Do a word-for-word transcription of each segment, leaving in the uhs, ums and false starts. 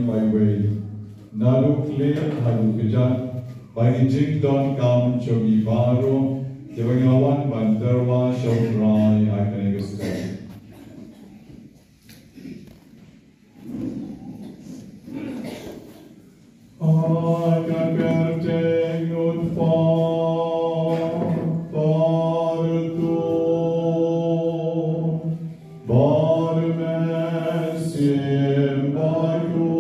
Bad wei, naduh khlieh haduh kjat, ba ki jingdonkam jong ngi baroh, kiba ngi la wan ban tyrwa sha U Trai ha kane ka step. Ha ka kyrteng U Kpa, bad U Khun, bad U Mynsiem Bakhuid.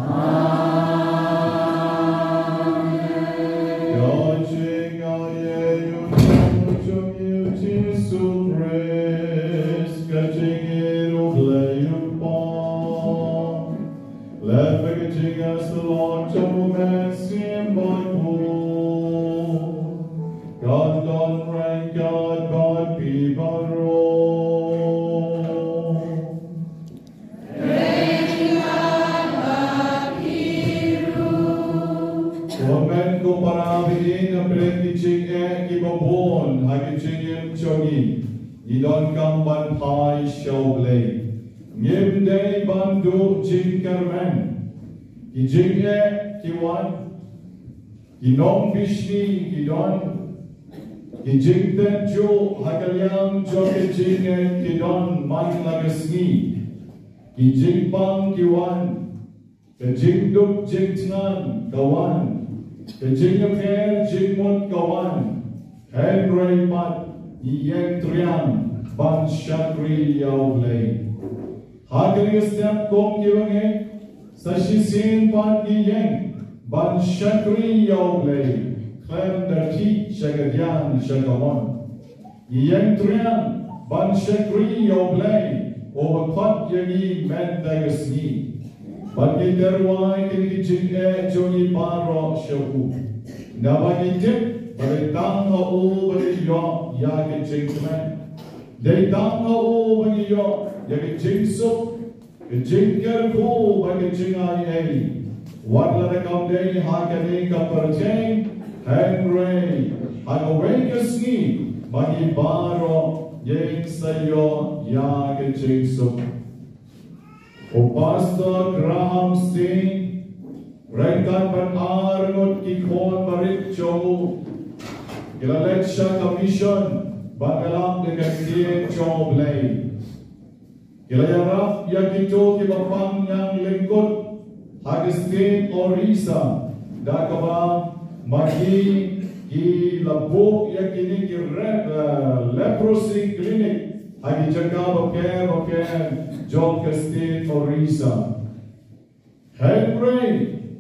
Amen. Ka jingaiei u Jisu Khrist, ka jingïeit U Blei U Kpa, lem bad ka jingïasyllok jong U Mynsiem Bakhuid, kan don ryngkat bad phi baroh. Kyrmen ko para baieit, napdeng ki jingeh kiba bun ha ki jingim jong ngi, ngi donkam ban phai sha U Blei. Ngim dei ban duh jingkyrmen. Ki jingeh ki wan, ki nongbishni ki don, ki jingtynjuh ha ka liang jong ka jingngeit ki don man la ka sngi. Ki jingpang ki wan, ka jingduk jingthngan ka wan, ka jingïapher jingmut ka wan. Hynrei pat ngi ïeng triang ban shakri ïa U Blei. Ha kane ka step kum ki bangeit, sa shisien pat ngi ïeng ban shakri ïa U Blei khlem da khih sha ka diang sha ka mon. Ngi ïeng triang ban shakri ïa U Blei uba khot ïa ngi mynta ka sngi. Bad ngi tyrwa ïa kine ki jingeh jong ngi baroh sha U, naba ngi tip ba dei tang ha U ba ngi ïoh ïa ka jingkmen. Dei tang ha U ba ngi ïoh ïa ka jingsuk, ka jingkyrkhu bad ka jingaiei. Wat la da kam dei ha kane ka pyrthei, hynrei ha kawei ka sngi ba ngi baroh ngin sa ïoh ïa ka jingsuk. U Pastor Graham Staines ryngkat bad arngut ki khun barit jong u, ki la leit sha ka mission ban ïalap ïa ka ktien jong U Blei. Ki la ïarap ïa kito kiba pang ñiang lyngkut ha ka state Orissa, da kaba ma ki ki la buh ïa kine ki re-, eh, leprosy clinic ha ki jaka bapher bapher jong ka state Orissa. Hynrei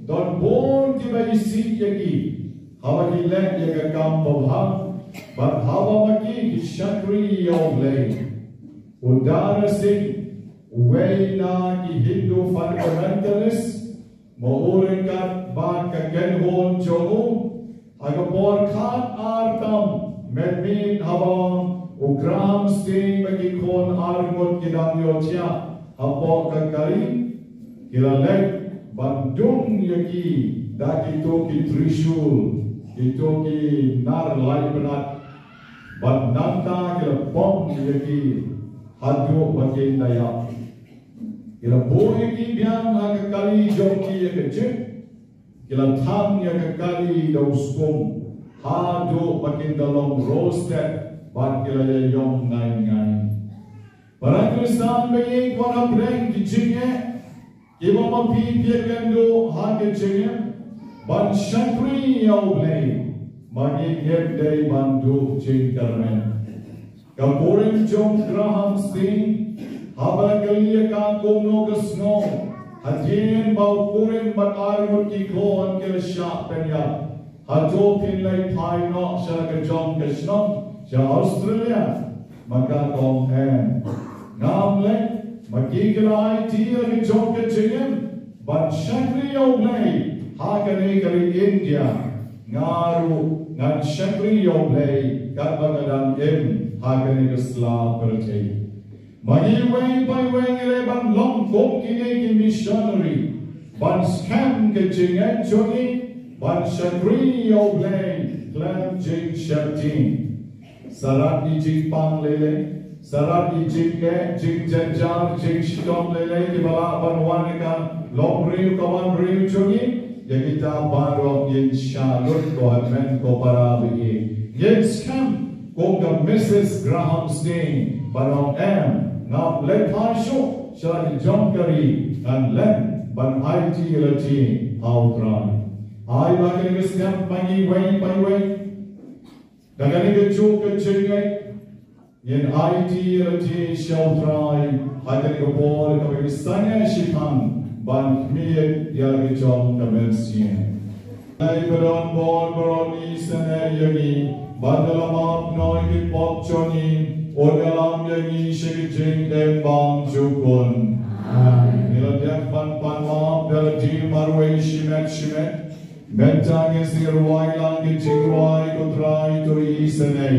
don bun kiba isih ïa ki haba ki leh ïa ka kam babha bad haba ma ki ki shakri ïa U Blei. U Dara Singh, uwei na ki Hindu fundamentalist, ma u ryngkat bad ka kynhun jong u, ha ka por khatar tam mynmiet haba u Graham Staines bad ki khun arngut ki dang ïohthiah hapoh ka kali, ki la leit ban dung ïa ki da kito ki trishul, kito ki nar lai bnat, bad nangta ki la pom ïa ki haduh ba kin da ïap. Ki la buh ïa ki biang ha ka kali jong ki ïa ka jik, ki la thang ïa ka kali da u skum haduh ba kin da long roasted bad ki la ïa ïong ngai ngai. Para Khristan baieit, wat hapdeng ki jingeh kiba ma phi phi ïakynduh ha ka jingim ban shakri ïa U Blei, ma ngi ngim dei ban duh jingkyrmen. Ka kurim jong u Graham Staines, haba la kylli ïa ka kumno ka sngew hadien ba u kurim bad arngut ki khun ki la shah pynïap, hato phin leit phai noh sha la ka jong ka shnong sha Australia? Ma ka ong em, ngam leit. Ma ki ki la aiti ïa la ka jong ka jingim ban shakri ïa U Blei ha kane ka ri India. Nga ruh ngan shakri ïa U Blei katba nga dang im ha kane ka sla pyrthei. Ma ngi iwei pa iwei ngi leh ban long kum kine ki missionary ban skhem ka jingngeit jong ngi ban shakri ïa U Blei khlem jingsheptieng. Sa rat ngi jingpang lei lei, Sarap ïa ki jingeh, jingjynjar, jingshitom lei lei kiba lah ban wan ha ka longbriew ka wanriew jong ngi. Ïa kita baroh ngin shah lut ko hynmen ko para baieit. Ngin skhem kum ka Missus Graham's Day ban ong, em, ngam leit phai shuh sha la ki jong ka ri, ngan leit ban aiti ïa lade ha U Trai. Ai ba kane ka step ma ngi iwei pa iwei. Da kane kajuh ka jingngeit ngin aiti ïa lade sha U Trai ha kane ka por kaba ngi sangeh shiphang ban khmih ïa la ka jong ka mynsiem. Ai ba don bor baroh, isynei ïa ngi, bad da la map noh ïa ki pop jong ngi, un ïalam ïa ngi sha ka jingim bymjukut. Amen. Ngi la dep ban pan map da lade marwei shimet shimet. Mynta ngin sa ïa rwai lang ki jingrwai ko Trai, to isynei.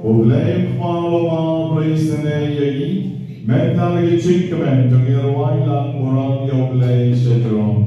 U Blei u Kpa uba mar, isynei ïa ngi. Mynta la ki jingkmen, to ngin rwai lang burom ïa U Blei sha jrong.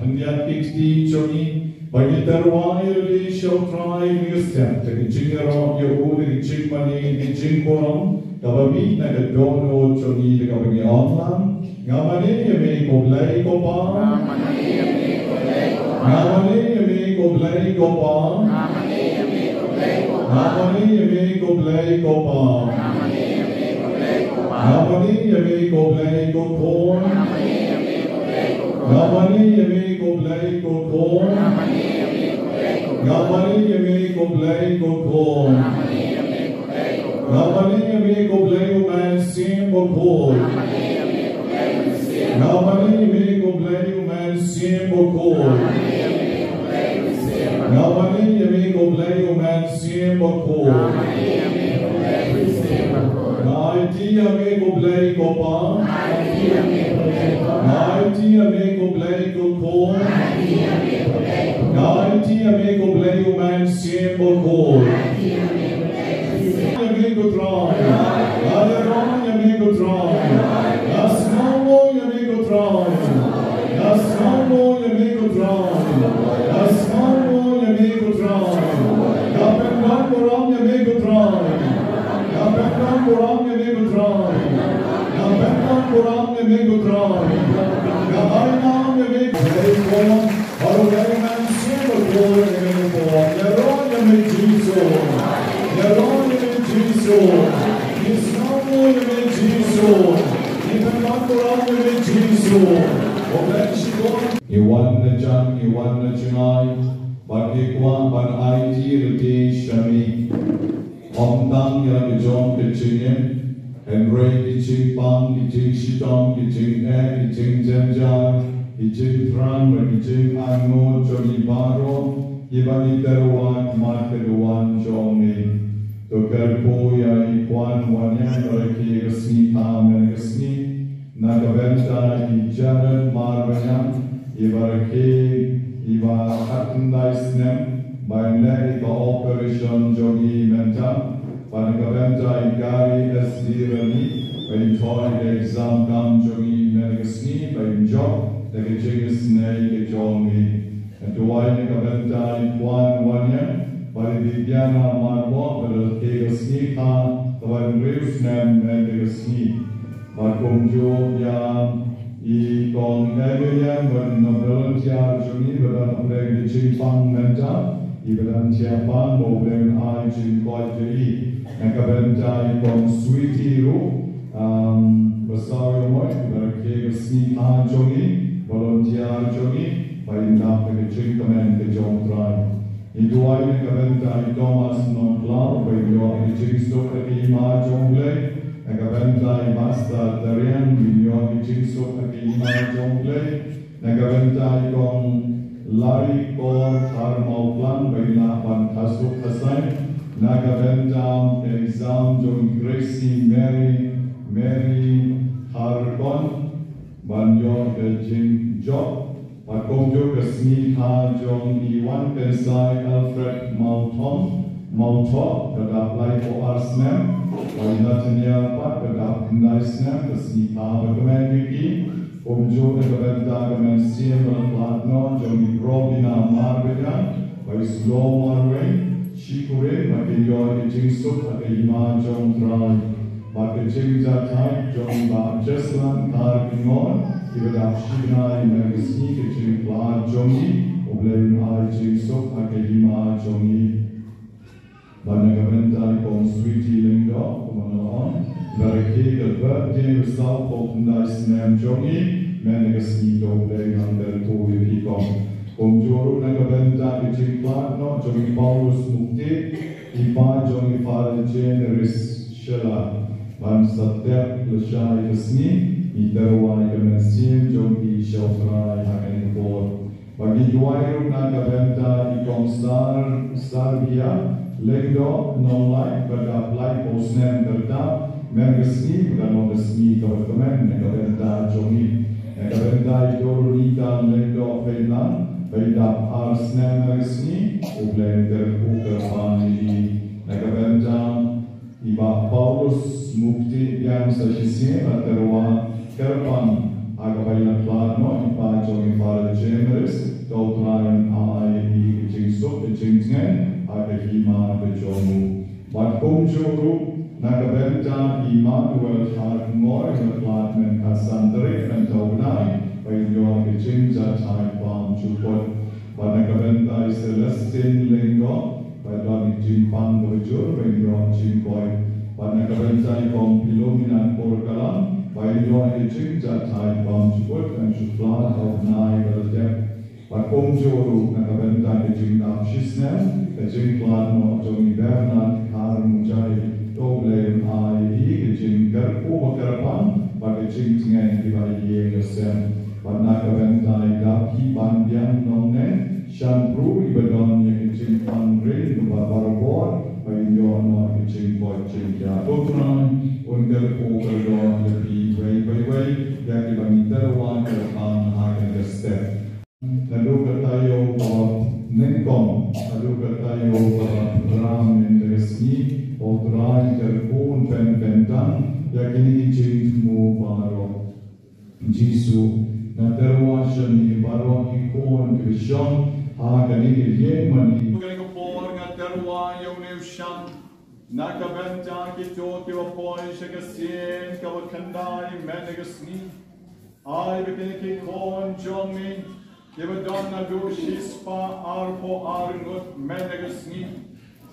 Khyndiat ki kti jong ngi, ba ngin da rwai ïa lade sha U Trai ha kane ka step, da ka jingïaroh ïa u, da ka jingmane, da ka jingburom, kaba mih na ka dohnud jong ngi, da kaba ngi ong lang: Nga mane ïa me ko Blei ko Pa. Nga mane ïa me ko Blei ko Pa. Nga mane ïa me ko Blei ko Pa. Nga mane ïa me ko Blei ko Khun. Nga mane ïa me ko Blei ko Khun. Nga mane ïa me ko Blei ko Khun. Nga mane ïa me ko Blei U Mynsiem Bakhuid. Nga mane ïa me ko Blei U Mynsiem Bakhuid. ïa me ko Blei u Mynsiem Bakhuid. Nga aiti ïa me ko Blei ko Pa. Nga aiti ïa me ko Blei ko Khun. Nga aiti ïa me ko Blei u Mynsiem Bakhuid. Ïa me ko Trai. Nga ïaroh ïa me ko Trai. Nga sngewnguh ïa me ko Trai. Nga sngewnguh ïa me ko Trai. Nga sngewnguh ïa me ko Trai. Nga pynban burom ïa me ko Trai. Nga pynban burom ïa me ko Trai. Nga pynban burom ïa me ko Trai. Nga ai nam ïa me ko Trai. Baroh ïa me Mynsiem Bakhuid ïa me ko. Ïaroh ïa me Jisu. Ïaroh ïa me Jisu. Ngi sngewnguh ïa me Jisu. Ngi pynban burom ïa me Jisu. Ngi wan na jam, ngi wan na jngai, ba ki kwah ban aiti lade sha me. Ym tang ïa la ka jong ka jingim, hynrei ki jingpang, ki jingshitom, ki jingeh, ki jingjynjar, ki jingthrang bad ki jingainguh jong ngi baroh, kiba ngi tyrwa mat ka duwan jong me. To kyrkhu ïa i Kwan Wanniang ba rakhe ka sngi kha mynta ka sngi, na ka bynta i Janet Marbaniang, iba rakhe, iba khatkhyndai snem, ba in leh ïa ka operation jong i mynta, bad na ka bynta i Gary S D Rani, ba in thoh ïa ka exam kam jong i mynta ka sngi, ba in jop da ka jingisynei ka jong i. Nga duwai na ka bynta i Kwan Wanniang, bad i Bibiana Marbaniang, ba la rakhe ka sngi kha kaba hynriew snem mynta ka sngi. Bad kumjuh ïa i Kong Evelyn bad i nongvolunteer jong ngi ba don hapdeng ka jingpang mynta, iba don thiah pang, ba U Blei un ai jingkoit ïa i. Na ka bynta i Kong Sweety ruh, um, ba saw ïa mo, iba rakhe ka sngi kha jong i, volunteer jong i, ba in dap da ka jingkmen ka jong U Trai. Ngi duwai na ka bynta i Thomas Nongkhlaw, ba in ïoh ïa ka jingsuk ha ka hima jong U Blei. Na ka bynta i Master Tarian, ba in ïoh ïa ka jingsuk ha ka hima jong U Blei. Na ka bynta i Kong Larry Kor Kharmawklang, ba in lah ban kha suk kha saiñ. Na ka bynta ka exam jong Gracie Mary, Mary Kharkon, ban ïoh ka jingjop. Bad kumjuh ka sngi kha jong i Wankynsai Alfred Mawthom, Mawthoh, ka dap laiphew ar snem, bad i Nathaniel pat ka dap khyndai snem, ka sngi kha ba kmen ïa ki. Kumjuh na ka bynta ka mynsiem ba la khlad noh jong i Robina Marbaniang, bad i Slow Marwei, shikurim, ba kin ïoh ïa ka jingsuk ha ka hima jong U Trai. Bad ka jingjahthait jong i Bah Jeslan Kharkongor, iba dap shi bnai mynta ka sngi, ka jingkhlad jong i, U Blei un ai jingsuk ha ka hima jong i. Bad na ka bynta i Kong Sweety Lyngdoh, kumba nga la ong, iba rakhe ka birthday ba sawphew khyndai snem jong i mynta ka sngi, to U Blei un kyrkhu ïa phi Kong. Kumjuh ruh na ka bynta ka jingkhlad noh jong i Paulus Mukti, i pa jong i Father Jane Rees Shella, ban sa tep lashai ka sngi, ngi tyrwa ïa ka mynsiem jong i sha U Trai ha kane ka por. Bad ngi duwai ruh na ka bynta i Kong Sar, Sarbia Lyngdoh Nonglait, ba dap laiphew snem ka rta mynta ka sngi, ba kan long ka sngi kaba kmen na ka bynta jong i. Na ka bynta i Doronita Lyngdoh Pynlang, ba i dap ar snem mynta ka sngi, U Blei un kyrkhu kyrpang ïa i. Na ka bynta i Bah Paulus Mukti Biang sa shisien, ba tyrwa kyrpang ha kaba i la khlad noh i pa jong i Father Jane Rees, to U Trai un ai ïa i ka jingsuk ka jingtngen ha ka hima ka jong u. Bad kumjuh ruh na ka bynta i Manuel Kharkongor, iba la khlad mynta ka san tarik mynta u bnai, ba in ïoh ka jingjahthait bymjukut. Bad na ka bynta i Celestine Lyngdoh, ba don i jingpang kaba jur, ba in ïoh jingkoit. Bad na ka bynta i Kong Philomena Kurkalam, ba in ïoh ka jingjahthait bymjukut, kan shu khlad ha u bnai ba la dep. Bad kumjuh ruh na ka bynta ka jingdap shisnem, ka jingkhlad noh jong i Bernard Kharmujai, to U Blei un ai ïa i ka jingkyrkhu ba kyrpang, bad ka jingtngen kiba ïeng ïasem. Bad na ka bynta i Daphi Banbiang Nongneng Shangpru, iba don ïa ka Jingpang ring kaba barabor ba ngin ïoh noh ïa ki jingkoit jingkhiah. Ko Trai, un kyrkhu kyrdoh ïa phi iwei pa iwei ïa kiba ngi tyrwa tyrpang ha kane ka step. Naduh ka taïew kaba nyngkong haduh ka taïew kaba phra mynta ka sngi, ko Trai, kyrkhu un pynbteng ïa kine ki jingthmu baroh. Jisu, nga tyrwa sha ngi baroh ki khun kiba shong ha kane ka ïing mane. Kane ka por nga tyrwa ïa une u shang na ka bynta kito kiba poi sha ka sien kaba khyndai mynta ka sngi. Ai ba kine ki khun jong me kiba don naduh shispah arphew ar ngut mynta ka sngi,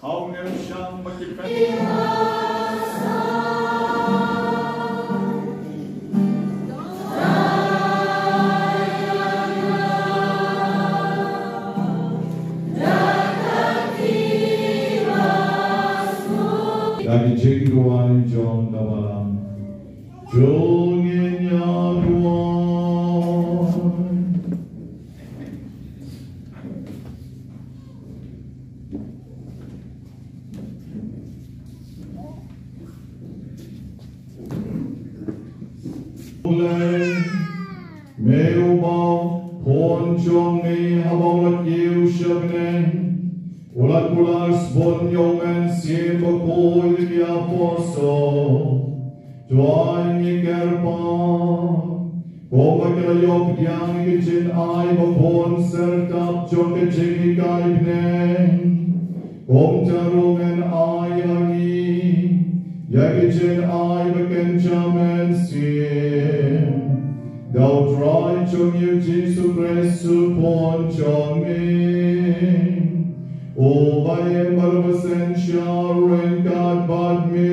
ha une u shang ba ki pyn- Ïa ki jingduwai jong ka balang. Jong ngi ïa duwai. Blei, me uba khun jong ngi haba u la kiew sha bneng, u la kular sbun ïa u Mynsiem Bakhuid ïa ki apostol. To ai ngi kyrpad, kumba ki la ïoh pdiang ïa ki jingai babun syrtap jong ka jinghikai bneng, kumta ruh men ai ha ngi ïa ki jingai ba kynja mynsiem. Da U Trai jong ngi U Jisu Khrist U Khun jong ngi, uba im bad uba synshar ryngkat bad me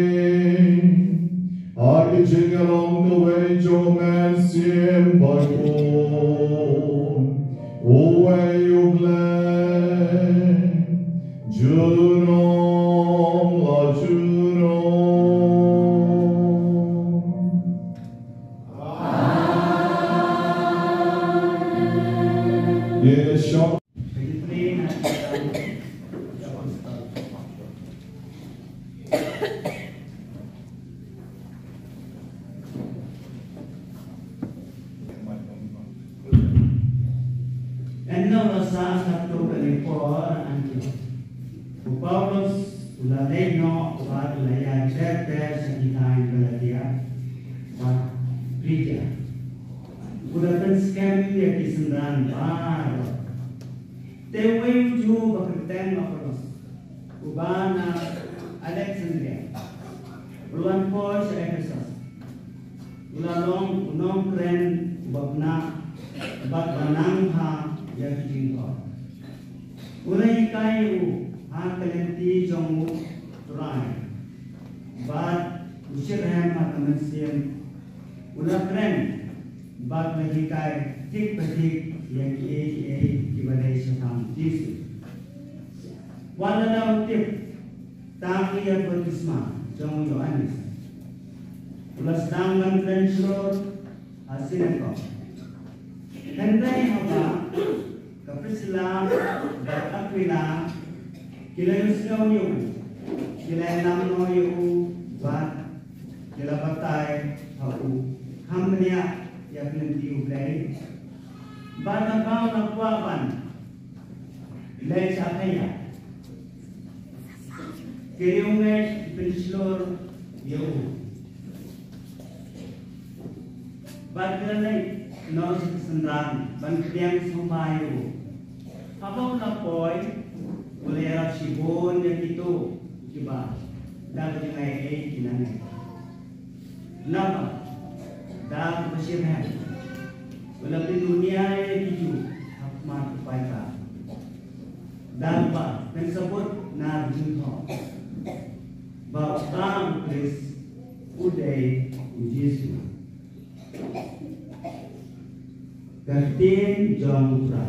ha ka jingïalong kawei jong U Mynsiem Bakhuid, uwei U Blei, junom la junom. Amen. Ïa shong. Ynda la sah katto katne por ha Antiok, u Paulus u la leit noh bad u la ïaid ter ter sha ki thaiñ Galatia bad Phrigia. U la pynskhem ïa ki synran baroh. Te uwei u Jiw ba kyrteng Apolos, uba na Aleksandria, u la wan poi sha Ephesos. U la long u nongkren uba bnah bad ba nang bha ïa ki jingthoh. U la hikai ïa u ha ka lynti jong U Trai bad u shitrhem ha ka mynsiem. U la kren bad u la hikai thik pa thik ïa kiei kiei kiba dei shaphang Jisu. Wat la u tip tang ïa ka baptisma jong u Ïoannis, u la sdang ban kren shlur ha synagog. Hynrei haba ka Prisila bad Akwila ki la ïohsngew ïa u, ki la ïalam noh ïa u bad ki la batai ha u, kham bniah ïa ka lynti U Blei. Bad haba u la kwah ban leit sha Akhaia, ki riewngeit ki pynshlur ïa u. Bad ki la leit noh sha ki synran ban pdiang sngewbha ïa u. Haba u la poi, u la ïarap shibun ïa kito kiba da ka jingaiei ki nangne. Naba da kaba shitrhem u la pynduh nia ïa ki Jiw ha khmat u paidbah, da kaba pynsaphriang na ka jingthoh ba uta U Khrist u dei U Jisu. Ka ktien jong U Trai.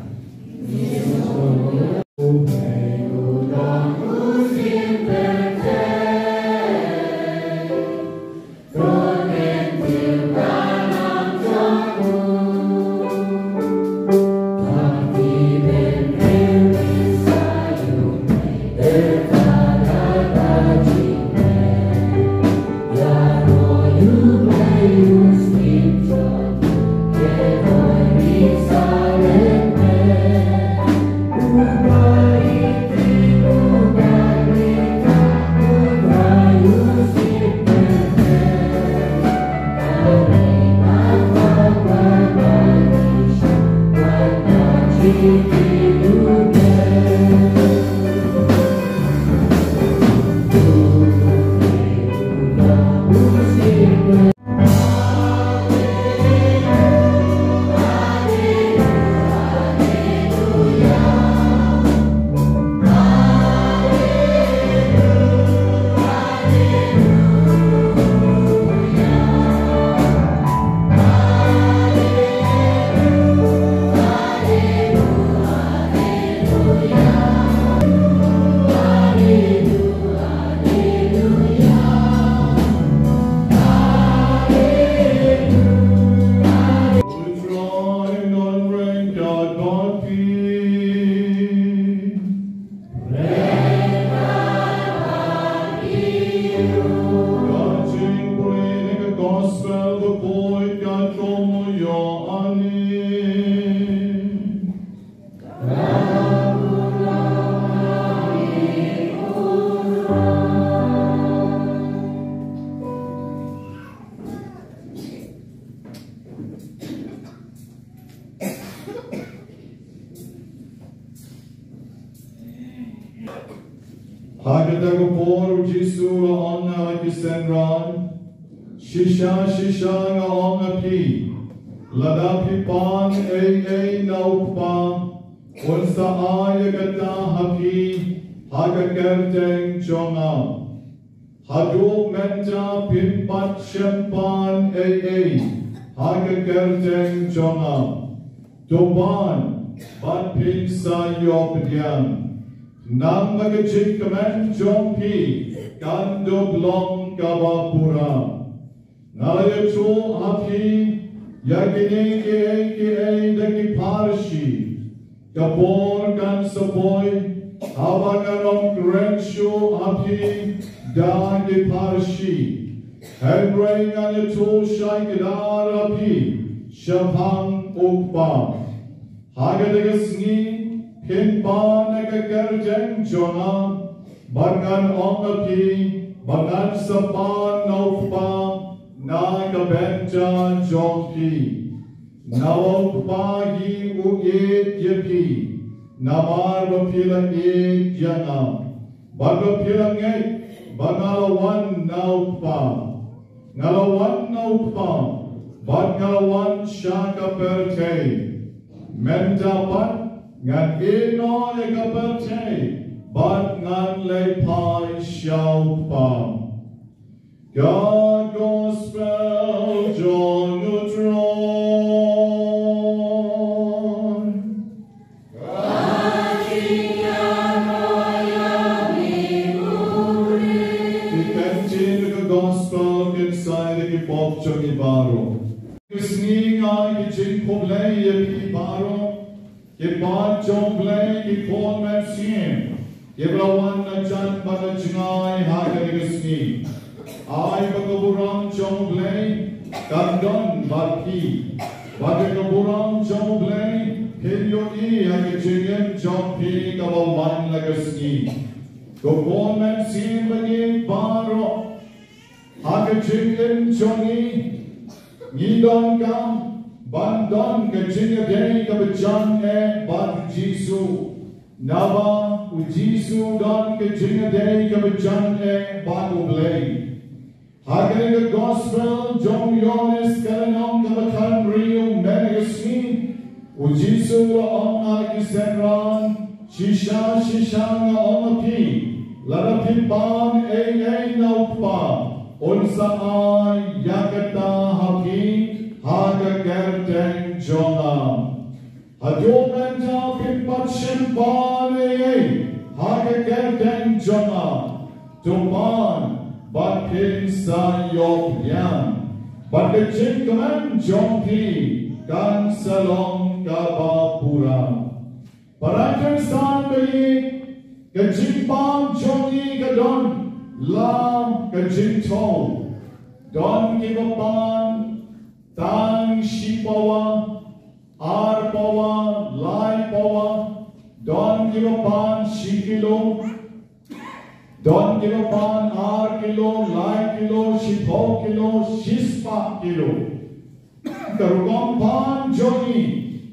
Kata ka por u Jisu u la ong ha ki synran, shisha shisha nga ong ha phi, lada phi pan ei ei na u Kpa, un sa ai ïa kata ha phi ha ka kyrteng jong nga. Haduh mynta phim pat shym pan ei ei ha ka kyrteng jong nga. To pan bad phin sa ïoh pdiang, namar ka jingkmen jong phi kan dup long kaba pura. Nga la ïathuh ha phi ïa kine kiei kiei da ki pharshi. Ka por kan sa poi haba ngan ym kren shuh ha phi da ki pharshi, hynrei ngan ïathuh shai kdar ha phi shaphang u Kpa. Ha kata ka sngi phin pan ha ka kyrteng jong nga, bad ngan ong ha phi ba ngan sa pan na u Kpa na ka bynta jong phi. Namar u Kpa hi u ïeit ïa phi, namar ba phi la ïeit ïa nga, bad ba phi la ngeit ba nga la wan na u Kpa. Nga la wan na u Kpa bad nga la wan sha ka pyrthei. Mynta pat ngan ïehnoh ïa ka pyrthei bad ngan leit phai sha u Kpa. Ka Gospel jong u Trai. Ki kyntien ka Gospel kin sa ai ïa ki pop jong ngi baroh. Ka sngi nga ai ka jingkhublei ïa phi baroh, ki paid jong u Blei, ki khun mynsiem kiba la wan na jan bad na jngai ha kane ka sngi. Ai ba ka burom jong u Blei kan don bad phi, bad da ka burom jong u Blei phin ïohi ha ka jingim jong phi kaba man la ka sngi. Ko khun mynsiem baieit baroh, ha ka jingim jong ngi, ngi donkam ban don ka jingïadei kaba jan eh bad u Jisu. Naba u Jisu u don ka jingïadei kaba jan eh bad u Blei. Ha kane ka Gospel jong u Ïoannis ka lynnong kaba khathynriew mynne ka sngi, u Jisu u la ong ha ki synran, shisha shisha nga ong ha phi, lada phi pan ei ei na u Kpa, un sa ai ïa kata ha phi ha ka kyrteng jong nga. Haduh mynta phim pat shym pan ei ei ha ka kyrteng jong nga. To pan bad phin sa ïoh pdiang, bad ka jingkmen jong phi kan sa long kaba pura. Para Khristan baieit, ka jingpan jong ngi ka don la ka jingthew. Don kiba pan tang shi pawa, ar pawa, lai pawa, don kiba pan shi kilo, don kiba pan ar kilo, lai kilo, shiphew kilo, shispah kilo. Ka rukom pan jong ngi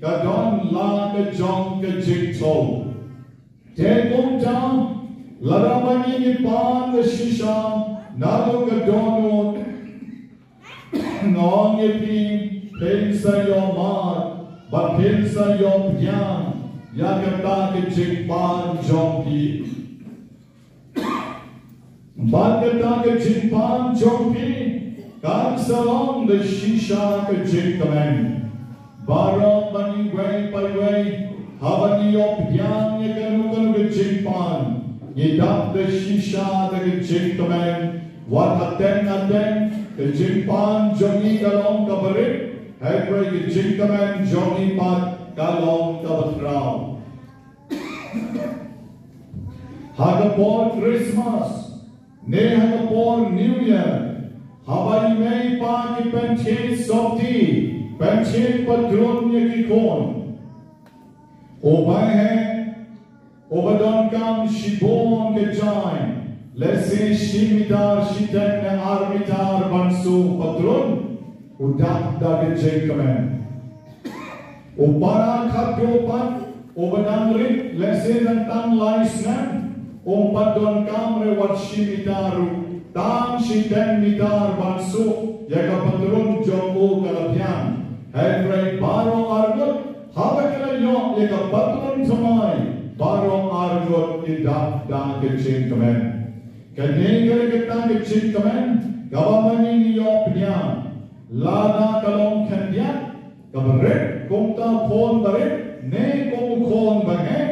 ka don la ka jong ka jingthew. Te kumta, lada ba ngi ngi pan da shisha naduh ka dohnud, nga ong ïa phi, phin sa ïoh mad bad phin sa ïoh pdiang ïa kata ka jingpan jong phi. Bad kata ka jingpan jong phi kan sa long da shisha ka jingkmen. Baroh ba ngi wei pa wei, haba ngi ïoh pdiang ïa kano kano ka jingpan, ngi dap da shisha da ka jingkmen. Wat hateng hateng ka jingpan jong ngi ka long kaba rit, hynrei ka jingkmen jong ngi pat ka long kaba khraw. Ha ka por Christmas ne ha ka por New Year, haba i mei i pa ki pynthied sopti, pynthied patrun ïa ki khun, u baheh uba donkam shibun ka jaiñ, lehse shi mitar shiteng ne ar mitar ban siew patrun, u dap da ka jingkmen. U para khatduh pat uba dang rit, lehse dang tang lai snem, Um pat donkam re wat shi mitar ruh, tang shiteng mitar ban suh ïa ka patlun jong u ka la biang. Hynrei baroh arngut haba ki la ïoh ïa ka patlun thymmai, baroh arngut ki dap da ka jingkmen. Kane ka dei kata ka jingkmen kaba ma ngi ngi ïoh pynïaid. Lada ka long khyndiat, kaba rit, kumta u khun barit ne kum u khun bangeh,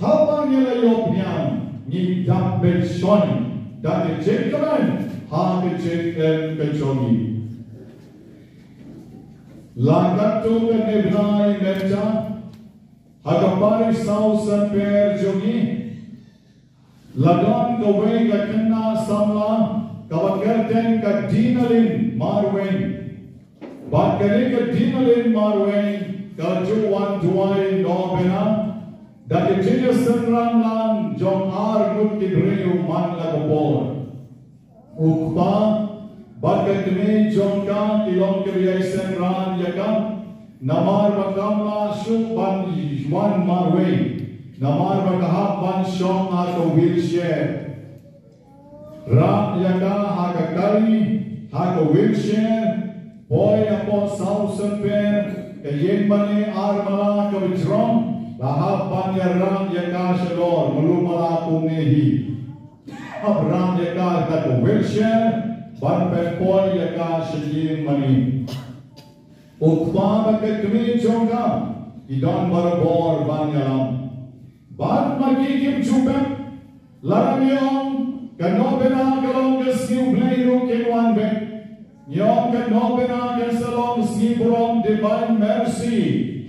haba ngi la ïoh pynïaid, ngi dap beit shon da ka jingkmen ha ka jingim ka jong ngi. La katto katne bnai mynta ha ka parish South Saint Peter jong ngi, la don kawei ka khynnah samla kaba kyrteng ka Dinalin Marwein. Bad kane ka Dinalin Marwein ka ju wan duwai novena da ka jingïasynran lang jong arngut ki briew man la ka por. U kpa bad ka kmie jong ka ki long kiba ïasynran ïa ka, namar ba kam lah shuh ban wan marwei, namar ba ka hap ban shong ha ka wheelchair. Rah ïa ka ha ka kali, ha ka wheelchair, poi hapoh South Saint Peter, ka ïing mane ar mala kaba jrong, la hap ban ïarah ïa ka shalor, malu mala kumne hi. Hap rah ïa ka da ka wheelchair ban pynpoi ïa ka sha ïing mane. U kpa bad ka kmie jong ka ki don barabor ban ïalam. Bad ma ki kim ju pep, lada ngi ong ka novena ka long ka sngi U Blei ruh kin wan beit. Ngi ong ka novena kan sa long sngi burom Divine Mercy,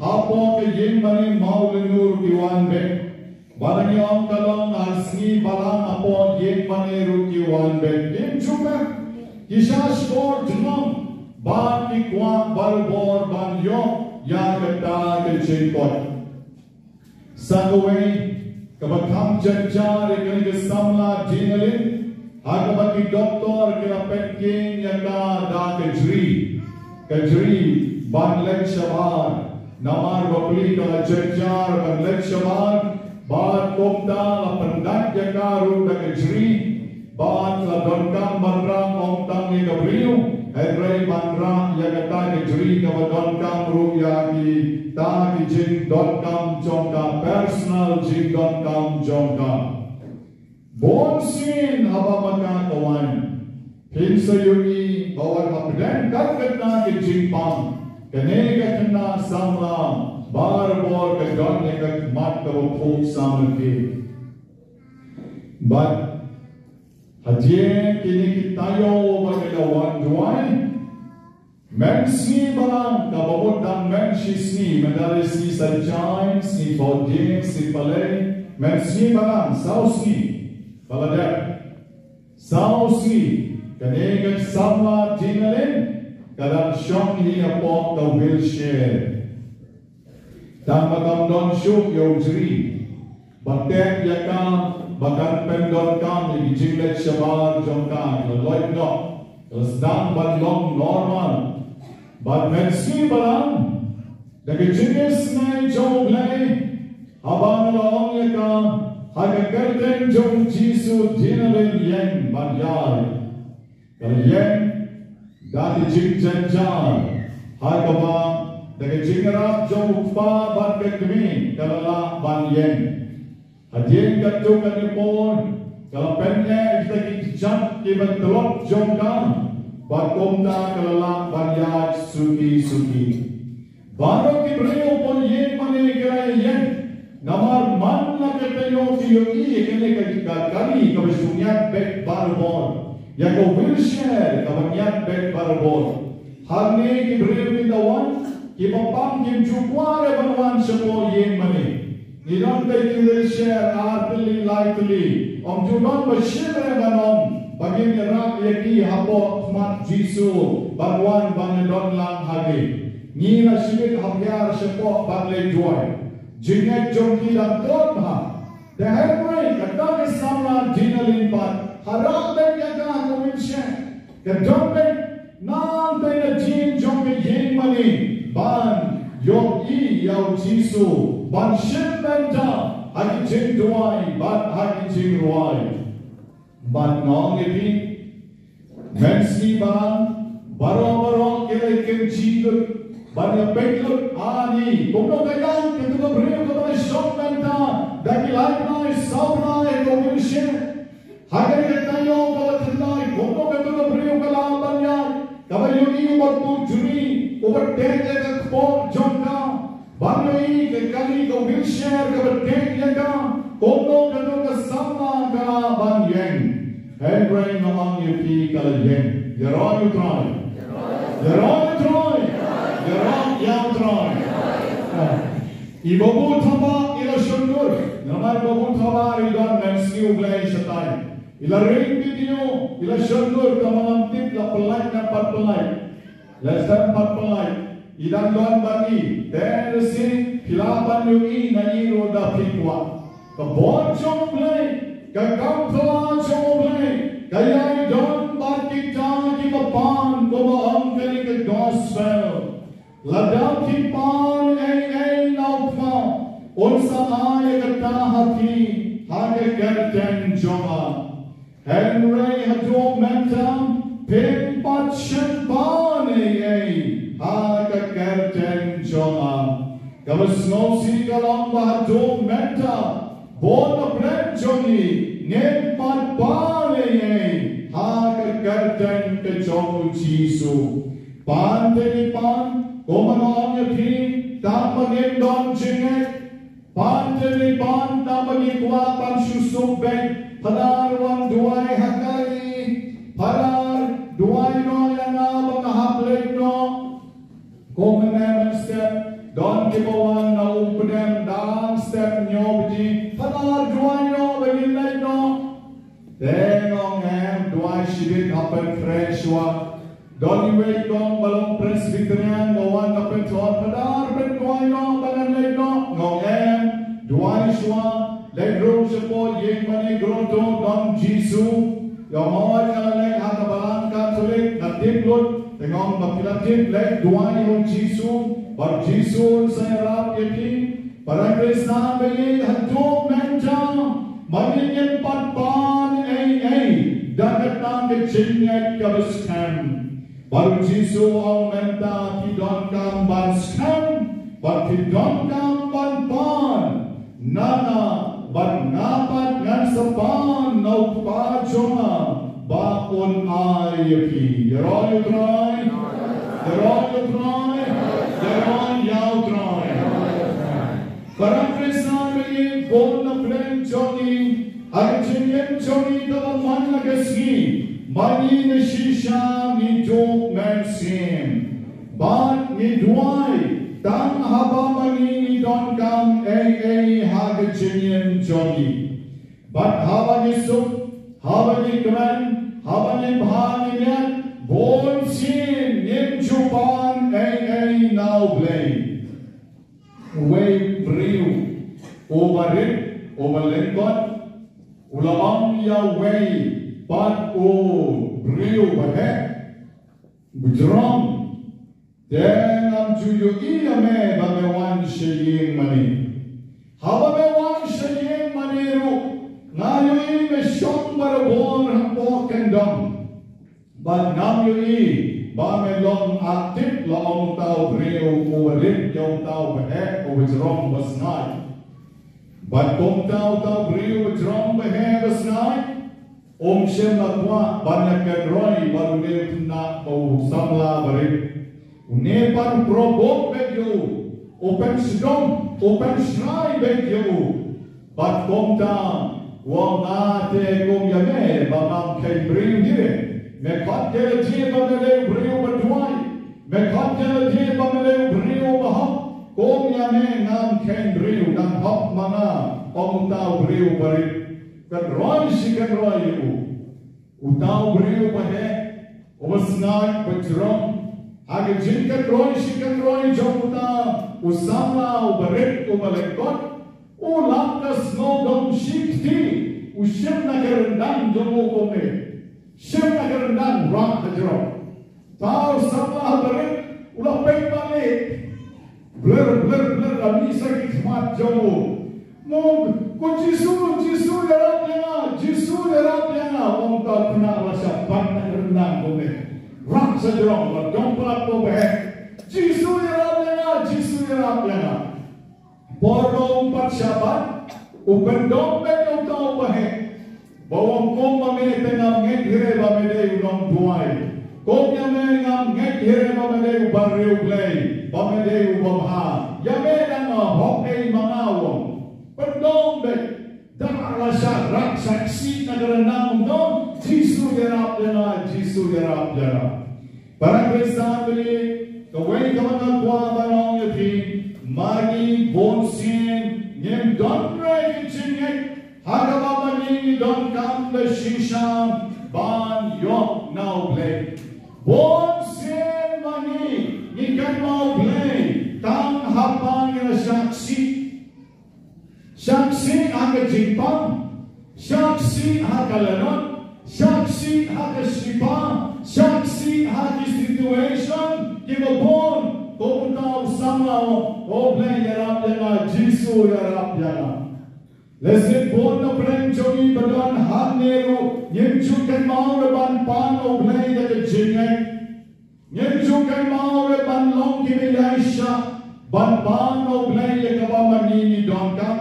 hapoh ka ïing mane Mawlynnur ki wan beit. Bad ngi ong ka long ha sngi balang hapoh ïing mane ruh ki wan beit. Kim ju pep, ki shah shkor jnong bad ki kwah barabor ban ïoh ïa kata ka jingkoit. Sa kawei kaba kham jynjar ïa kane ka samla Dinalin, ha kaba ki doktor ki la pynkheiñ ïa ka da ka jri, ka jri ban leit shabar. Namar ba pli ka la jynjar ban leit shabar, bad kumta la pyndait ïa ka ruh da ka jri. Bad la donkam ban rah ym tang ïa ka briew, hynrei ban rah ïa kata ka jri kaba donkam ruh ïa kita ki jingdonkam jong ka, personal jingdonkam jong ka. Bunsien haba ma ka ka wan, phin sa ïohi ba wat hapdeng kat kata ka jingpang, kane ka khynnah samla barabor ka don ïa ka khmat kaba phuh samrkhie. Bad hadien kine ki taïew ba ki la wan duwai, mynsngi balang, kaba mut dang mynshisngi, mynta dei sngi Saitjaiñ, sngi Thohdieng, sngi Palei, mynsngi balang, saw sngi ba la dep. Saw sngi kane ka samla Dinalin ka dang shong hi hapoh ka wheelchair. Tang ba kam don shuh ïa u jri ba tep ïa ka ba kan pyndonkam ïa ki jingleit shabar jong ka, ka la loit noh, ka la sdang ban long normal. Bad mynsngi balang, da ka jingisnei jong U Blei, haba nga la ong ïa ka, ha ka kyrteng jong U Jisu, Dinalin, ïeng ban ïaid. Ka la ïeng da ka jingjynjar, ha kaba da ka jingïarap jong u kpa bad ka kmie ka la lah ban ïeng. Hadien katto katne por ka la pyneh ïa kita ki kjat kiba tlot jong ka, bad kumta ka la lah ban ïaid suki suki. Baroh ki briew hapoh ïing mane ki la ïeng. Namar man la ka taïew ki ïohi ïa kane ka, ka kali kaba shu ngiat beit barabor, ïa ka wheelchair kaba ngiat beit barabor. Hangne ki briew ki da wan, kiba pang kim ju kwah re ban wan shapoh ïing mane. Ngi don beit ki wheelchair ar tylli lai tylli, ym ju don ba shim re ban ong ba ngin ïarap ïa ki hapoh khmat Jisu ban wan ban ïadon lang ha ki. Ngi la shibit haphiar shapoh ban leit duwai. Jingngeit jong ki dang tlot bha. Te hynrei kata ka samla Dinalin pat, ha rah beit ïa ka ha ka wheelchair, ka don beit nangtei na jing jong ka ïing mane ban ïohi ïa U Jisu, ban shim bynta ha ki jingduwai bad ha ki jingrwai. Bad nga ong ïa phi, mynsngi ba, baroh baroh ki la kynjih lut ban ïa peit lut ha ngi. Kumno ka ïaid katu ka briew kaba la shong mynta da ki lai bnai saw bnai ha ka wheelchair? Ha kane ka taïew kaba thymmai, kumno katu ka briew ka lah ban ïaid, kaba ïohi u bor juri uba teh ïa ka kpoh jong ka, ban ïohi ka kali ka wheelchair kaba teh ïa ka, kumno katu ka samla ka lah ban ïeng? Hynrei nga ong ïa phi, ka la ïeng. Ïaroh ïa U Trai. Ïaroh ïa U Trai. Ïaroh ïa U Trai. I Babu Thaba i la shon dur. Namar Babu Thaba i don mynsngi U Blei shatai. I la ring video, i la shon dur, ka ma ngam tip la pynlait ne pat pynlait. Lehse pat pynlait. I dang don bad ngi. Te lehse phi lah ban ïohi na i ruh da phi kwah. Ka bor jong U Blei, ka kam phylla jong U Blei, ka ïai don bad kita kiba pan, kumba ong kane ka gospel. Lada phi pan ei ei na U Kpa, un sa ai ïa kata ha phi ha ka kyrteng jong nga. Hynrei haduh mynta phim pat shym pan ei ei ha ka kyrteng jong nga. Kaba sngewsih ka long ba haduh mynta bun na pdeng jong ngi ngim pat pan ei ei ha ka kyrteng ka jong U Jisu. Pan te ngi pan, kumba nga ong ïa phi, tang ba ngim don jingngeit. Pan te ngi pan tang ba ngi kwah ban shu suk beit. Phadar wan duwai ha ka ri. Phadar duwai noh ïa nga ba nga hap leit noh. Kumne mynstep don kiba wan na u pdem dang step hynñiew baje. Phadar duwai noh ba ngin leit noh. Te nga ong em, duwai shibit hap ban fresh wa. Don iwei i kong ba long Presbyterian ba wan na pynthor, Phadar, pynduwai noh ba ngan leit noh. Nga ong em, duwai shuwa. Leit rung shapoh ïing mane grotto, don Jisu. Ïa nga nga la leit ha ka balang Katholik, nga tip lut. Te nga ong ba phi la tip, leit duwai ha u Jisu, ba u Jisu un sa ïarap ïa phi. Para Khristan ba ïeit, haduh mynta ma ngi ngim pat pan ei ei da kata ka jingngeit kaba skhem. Bad u Jisu u ong mynta phi donkam ban skhem bad phi donkam ban pan na nga, bad nga pat ngan sa pan na u Kpa jong nga ba un ai ïa phi. Ïaroh ïa u Trai. Ïaroh ïa u Trai. Ïaroh ïa u Trai. Para Khristan ba ïeit, bun na pdeng jong ngi, ha ka jingim jong ngi kaba man la ka sngi, ma ngi ne shisha ngi duh mynsiem bad ngi duwai tang haba ma ngi ngi donkam ei ei ha ka jingim jong ngi. Bad haba ngi suk, haba ngi kmen, haba ngi bha ngi miat, bun sien ngim ju pan ei ei na U Blei. Uwei u briew uba rit, uba lyngkot, u la ong ïa uwei pat u briew uba heh, bajrong, te ngam ju ïohi ïa me ba me wan sha ïing mane. Haba me wan sha ïing mane ruh, nga ïohi me shong barabor hapoh kyndong. Bad ngam ïohi ba me long active, la ong uta u briew uba rit ïa uta uba heh, uba jrong, uba sngaid. Bad kumta uta u briew uba jrong, uba heh, uba sngaid, um shym la kwah ban ïa kynroi bad une u khynnah, bad u samla barit. Une pat u provoke beit ïa u, u pynshitom, u pynshrai beit ïa u. Bad kumta u ong, nga te kum ïa me ba ngam kheiñ briew hi re. Me khot ïa lade ba me dei u briew ba duwai. Me khot ïa lade ba me dei u briew ba hok. Kum ïa me ngam kheiñ briew, nang hok ma nga, ong uta u briew barit. Kynroi shi kynroi ïa u. Uta u briew uba heh, uba sngaid, uba jrong, ha ka jingkynroi shi kynroi jong uta u samla uba rit, uba lyngkot, u lap ka sngewdom shi kti, u shim na ka ryndang jong u kumne. Shim na ka ryndang, rah hajrong. Uta u samla uba rit u la peit balieh. Blir, blir, blir, la mih sa ki khmat jong u. Ko Jisu, Jisu ïarap ïa nga, Jisu ïarap ïa nga. Ong ta khynnah la shah bat na ka ryndang kumne. Rah sa jrong, la dong palat ko baheh. Jisu ïarap ïa nga, Jisu ïarap ïa nga. Por ba um pat shah bat, u pyndom beit ïa uta u baheh. Ba u ong, kumba me te ngam ngeit hi re ba me dei u nongduwai. Kum ïa me ngam ngeit hi re ba me dei u bariewblei, ba me dei u babha. Ïa me dang hok ei ma nga, u ong. Pyndom beit. Da la shah rah shah ksih na ka ryndang, ong, Jisu ïarap ïa nga, Jisu ïarap ïa nga. Para Khristan bri, kawei kaba nga kwah ban ong ïa phi, ma ngi bun sien ngim don ruh ki jingngeit ha kaba ma ngi ngi donkam da shisha ban ïoh na U Blei. Bun sien ma ngi ngi kynmaw U Blei tang haba ngi la shah ksih. Shah ksih ha ka jingpang, shah ksih ha ka lanot, shah ksih ha ka shipa, shah ksih ha ki situation kiba bun. Ko uta u samla, O Blei ïarap ïa nga, Jisu ïarap ïa nga. Lehse bun na pdeng jong ngi ba don hangne ruh ngim ju kynmaw ruh ban pan ïa U Blei da ka jingngeit. Ngim ju kynmaw ruh ban long kiba ïaishah ban pan ïa U Blei ïa kaba ma ngi ngi donkam.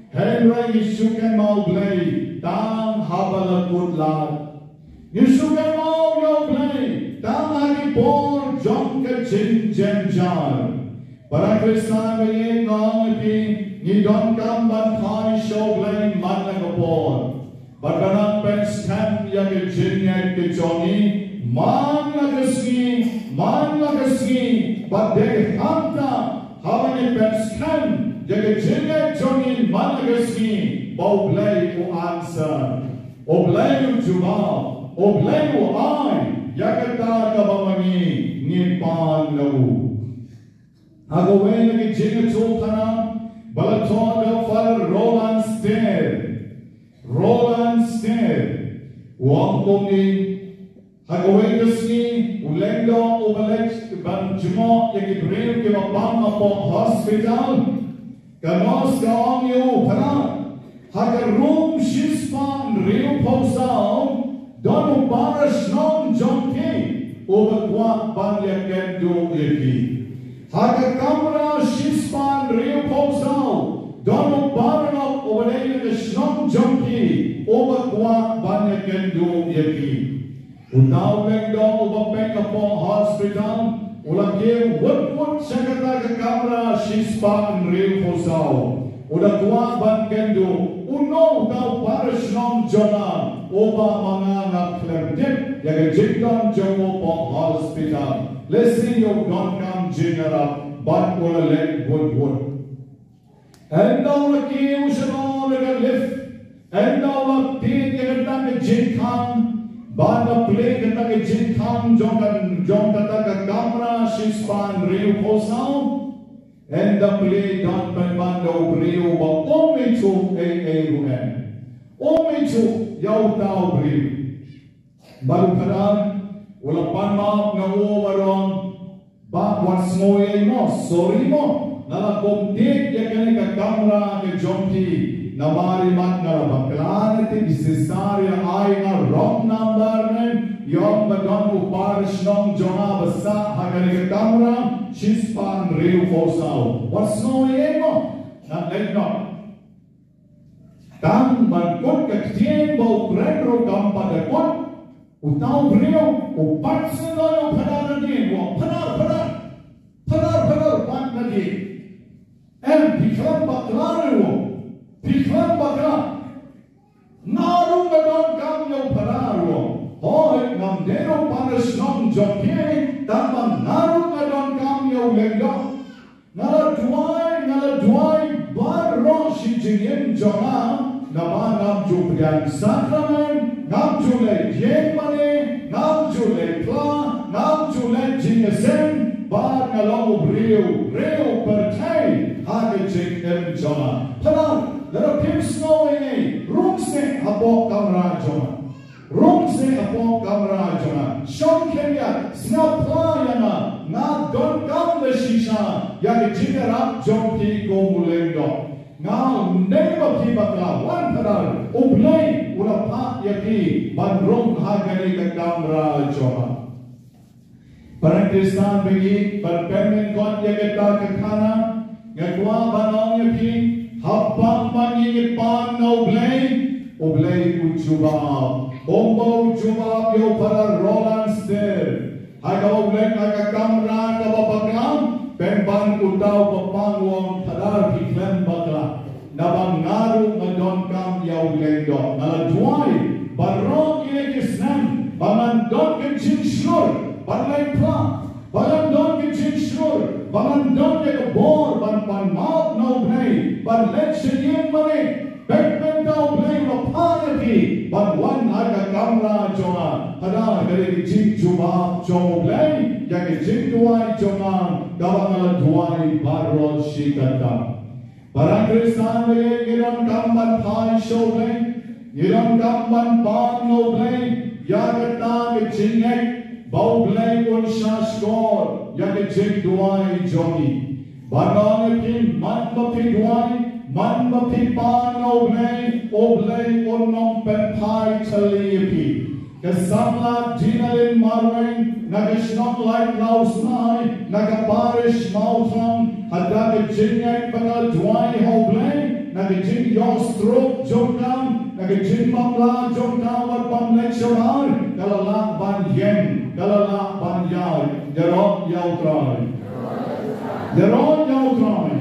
Hynrei ngi shu kynmaw U Blei tang haba la kut lad. Ngi shu kynmaw ïa U Blei tang ha ki por jong ka jingjynjar. Para Khristan, ba ïeit, nga ong ïa phi, ngi donkam ban phai sha U Blei man la ka por. Bad ban nang pynskhem ïa ka jingngeit ka jong ngi man la ka sngi, man la ka sngi. Bad dei hangta, haba ngi pynskhem ïa ka jingngeit jong ngi man la ka sngi, ba U Blei u answer, U Blei u jubab, U Blei u ai ïa kata kaba ma ngi ngi pan na u. Ha kawei na ki jingïathuhkhana ba la thoh da u Father Roland Stair. Roland Stair u ong kumne, ha kawei ka sngi u lyngdoh uba leit ban jngoh ïa ki briew kiba pang hapoh hospital. Ka nurse ka ong ïa u, Phadar, ha ka room shispah hynriewphew saw don u parashnong jong phi uba kwah ban ïakynduh ïa phi. Ha ka kamra shispah hynriewphew saw don u paralok uba dei na ka shnong jong phi uba kwah ban ïakynduh ïa phi. Uta u lyngdoh uba peit hapoh hospital u la kiew wut wut sha kata ka kamra shispah hynriewphew saw. U da kwah ban kynduh, uno uta u parashnong jong nga uba ma nga nga khlem tip ïa ka jingdon jong u hapoh hospital. Lehse u donkam jingïarap. Bad u la leit wut wut. Ynda u la kiew sha ka lift, ynda u la tied ïa kata ka jingkhang bad la plie kata ka jingkhang jong ka, jong kata ka kamra shispah hynriewphew saw, ynda plie don pynban da u briew uba um ithuh ei ei ruh em. Um ithuh ïa uta u briew. Bad u Phadar u la pan map na u bad u ong, Bah, wat sngew ei mo, sorry mo, nga la kum tied ïa kane ka kamra ka jong phi. Namar imat nga la bakla, na te ki sister ïa ai nga wrong number ne, ïa ong ba don u parashnong jong nga ba sah ha kane ka kamra shispah hynriewphew saw. Wat sngew ei mo, ngan leit noh. Tang ban kut ka ktien ba u kren ruh kam pat da kut, uta u briew u pat sngewthuh ïa u Phadar hadien, u ong, Phadar, Phadar, Phadar, Phadar, pat hadien. Em, phi khlem bakla ruh, phi khlem bakla. Nga ruh nga donkam ïa u Phadar, u ong. Hooid, ngam dei ruh parashnong jong phi, tang ba nga ruh nga donkam ïa u lyngdoh. Nga la duwai, nga la duwai baroh shi jingim jong nga, naba ngam ju pdiang sakramen, ngam ju leit ïing mane, ngam ju leit phla, ngam ju leit jingïaseng, bad nga long u briew, briew pyrthei ha ka jingim jong nga. Phadar, lada phim sngew ei ei, rung seh hapoh kamra jong nga. Rung seh hapoh kamra jong nga. Shong khyndiat, sngap phla ïa nga. Nga donkam da shisha ïa ka jingïarap jong phi kum u lyngdoh. Nga ong, ne ba phi bakla, wan Phadar, U Blei u la phah ïa phi ban rung ha kane ka kamra jong nga. Para Khristan ba ïeit, ban pynmih ïa kata ka khana, nga kwah ban ong ïa phi, haba ma ngi pan na U Blei, U Blei u jubab. Kumba u jubab ïa u Phadar Roland Steer ha kaba u leit ha ka kamra kaba bakla, pynban uta u bapang u ong, Phadar, phi khlem bakla. Naba nga ruh nga donkam ïa u lyngdoh. Nga la duwai baroh kine ki snem ba ngan don ka jingshlur ban leit phla, ba ngan don ka jingshlur, ba ngan don ïa ka bor ban pan map na U Blei, ban leit sha ïing mane. Bad mynta U Blei u la phah ïa phi ban wan ha ka kamra jong nga. Hana ka dei ka jingjubab jong U Blei ïa ka jingduwai jong nga kaba nga la duwai baroh shi katta. Para Khristan ba ïeit, ngi donkam ban phai sha U Blei, ngi donkam ban pan na U Blei ïa kata ka jingngeit ba U Blei un shahshkor ïa ka jingduwai jong ngi. Ba nga ong ïa phi, man ba phi duwai, man ba phi pan na U Blei, U Blei un ym pynphai tylli ïa phi. Ka samla Dinalin Marwein na ka shnong Laitlawsnai na ka parish Mawthrang, hata ka jingngeit ba nga la duwai ha U Blei, na ka jingïoh stroke jong ka, na ka jingbamla jong ka wat bym leit shabar, ka la lah ban ïeng, ka la lah ban ïaid. Ïaroh ïa U Trai. Ïaroh ïa U Trai.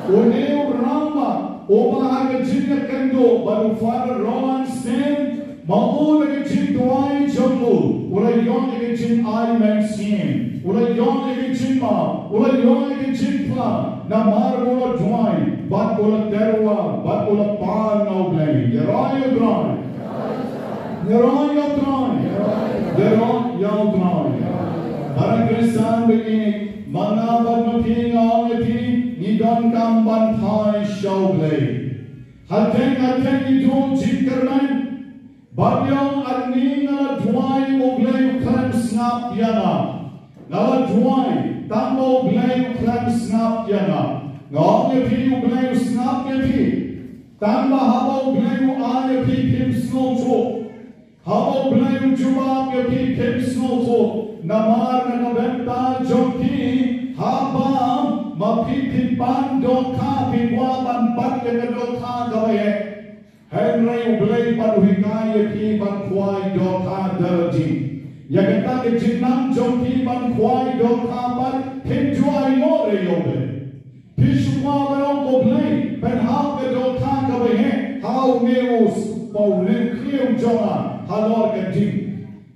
Une u rangbah uba ha ka jingïakynduh bad u Father Roland Steer, ma u da ka jingduwai jong u u la ïoh ïa ka jingai mynsiem, u la ïoh ïa ka jingmap, u la ïoh ïa ka jingphla, namar u la duwai bad u la tyrwa bad u la pan na U Blei. Ïaroh ïa U Trai. Ïaroh ïa U Trai. Ïaroh ïa U Trai. Para Khristan ba ïeit, ma nga bad ma phi nga ong ïa phi, ngi donkam ban phai sha U Blei. Hadien hadien ngi duh jingkyrmen ban ong, ani nga la duwai, U Blei u khlem sngap ïa nga. Nga la duwai, tangba U Blei u khlem sngap ïa nga. Nga ong ïa phi, U Blei u sngap ïa phi. Tangba haba U Blei u ai ïa phi, phim sngewthuh. Haba U Blei u jubab ïa phi, phim sngewthuh. Namar na ka bynta jong phi, haba ma phi phi pan dohkha, phi kwah ban bat ïa ka dohkha kaba heh. Hynrei U Blei pat u hikai ïa phi ban khwai dohkha da lade. Ïa kata ka jingnang jong phi ban khwai dohkha pat, phim ju ainguh re ïa U Blei. Phi shu kwah ban ong, ko Blei, pynhap ka dohkha kaba heh ha une u s-, u riewkhlieh jong nga halor ka ding.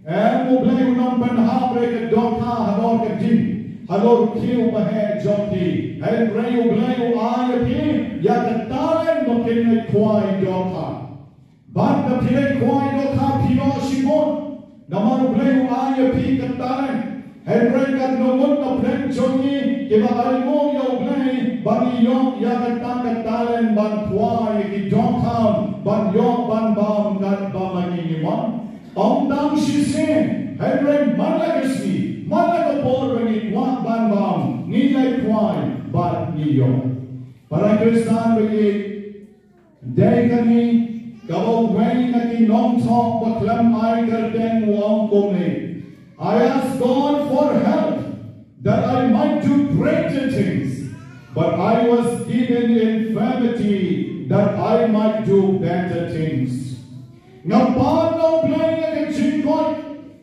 Em, U Blei un ym pynhap re ka dohkha halor ka ding, halor u khiew ba heh jong phi. Hynrei U Blei u ai ïa phi ïa ka talent ba phin leit khwai dohkha. Bad da phi leit khwai dohkha phi noh shibun. Namar U Blei u ai ïa phi ka talent. Hynrei katno ngut na pdeng jong ngi kiba ainguh ïa U Blei ba ngi ïoh ïa kata ka talent ban khwai ïa ki dohkha, ban ïoh ban bam katba ma ngi ngi mon. Ym tang shisien, hynrei man la ka sngi, man la ka por ba ngi kwah ban bam, ngi leit khwai bad ngi ïoh. Para Khristan ba ïeit, dei kane kaba uwei na ki nongthoh ba khlem ai kyrteng u ong kumne: I asked God for help that I might do greater things, but I was given infirmity that I might do better things. Nga pan na U Blei ïa ka jingkoit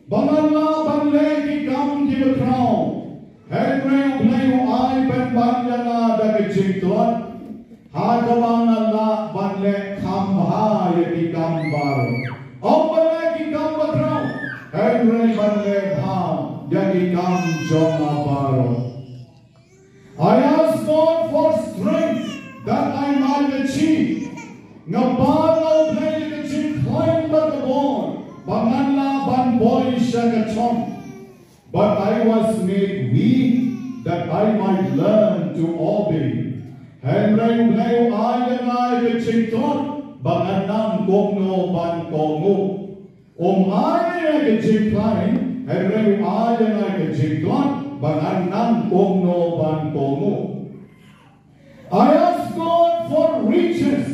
ba ngan lah ban leh ki kam kiba khraw. Hynrei U Blei u ai pynban ïa nga da ka jingtlot, ha kaba ngan lah ban leh kham bha ïa ki kam baroh. Ym ban leh ki kam bakhraw, hynrei ban leh bha ïa ki kam jong nga baroh. I asked God for strength that I might achieve. Nga pan na U Blei ïa ka jingkhlaiñ bad ka bor ba ngan lah ban poi sha ka shong. But I was made weak that I might learn to obey. Hynrei U Blei u ai ïa nga ïa ka jingtlot ba ngan nang kumno ban kohnguh. Um ai ïa nga ka jingkhlaiñ, hynrei u ai ïa nga ka jingtlot ba ngan nang kumno ban kohnguh. I asked God for riches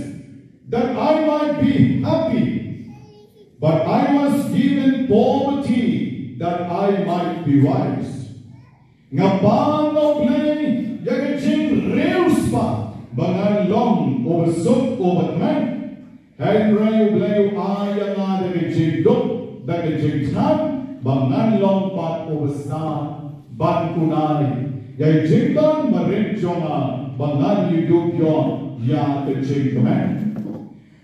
that I might be happy, but I was given poverty that I might be wise. Nga pan, O Blei, ïa ka jingriewspah ba ngan long uba suk uba kmen. Hynrei U Blei u ai ïa nga da ka jingduk, da ka jingthan, ba ngan long pat uba sah ban kular ïa ka jingdon barit jong nga, ba ngan ïuh ïoh ïa ka jingkmen.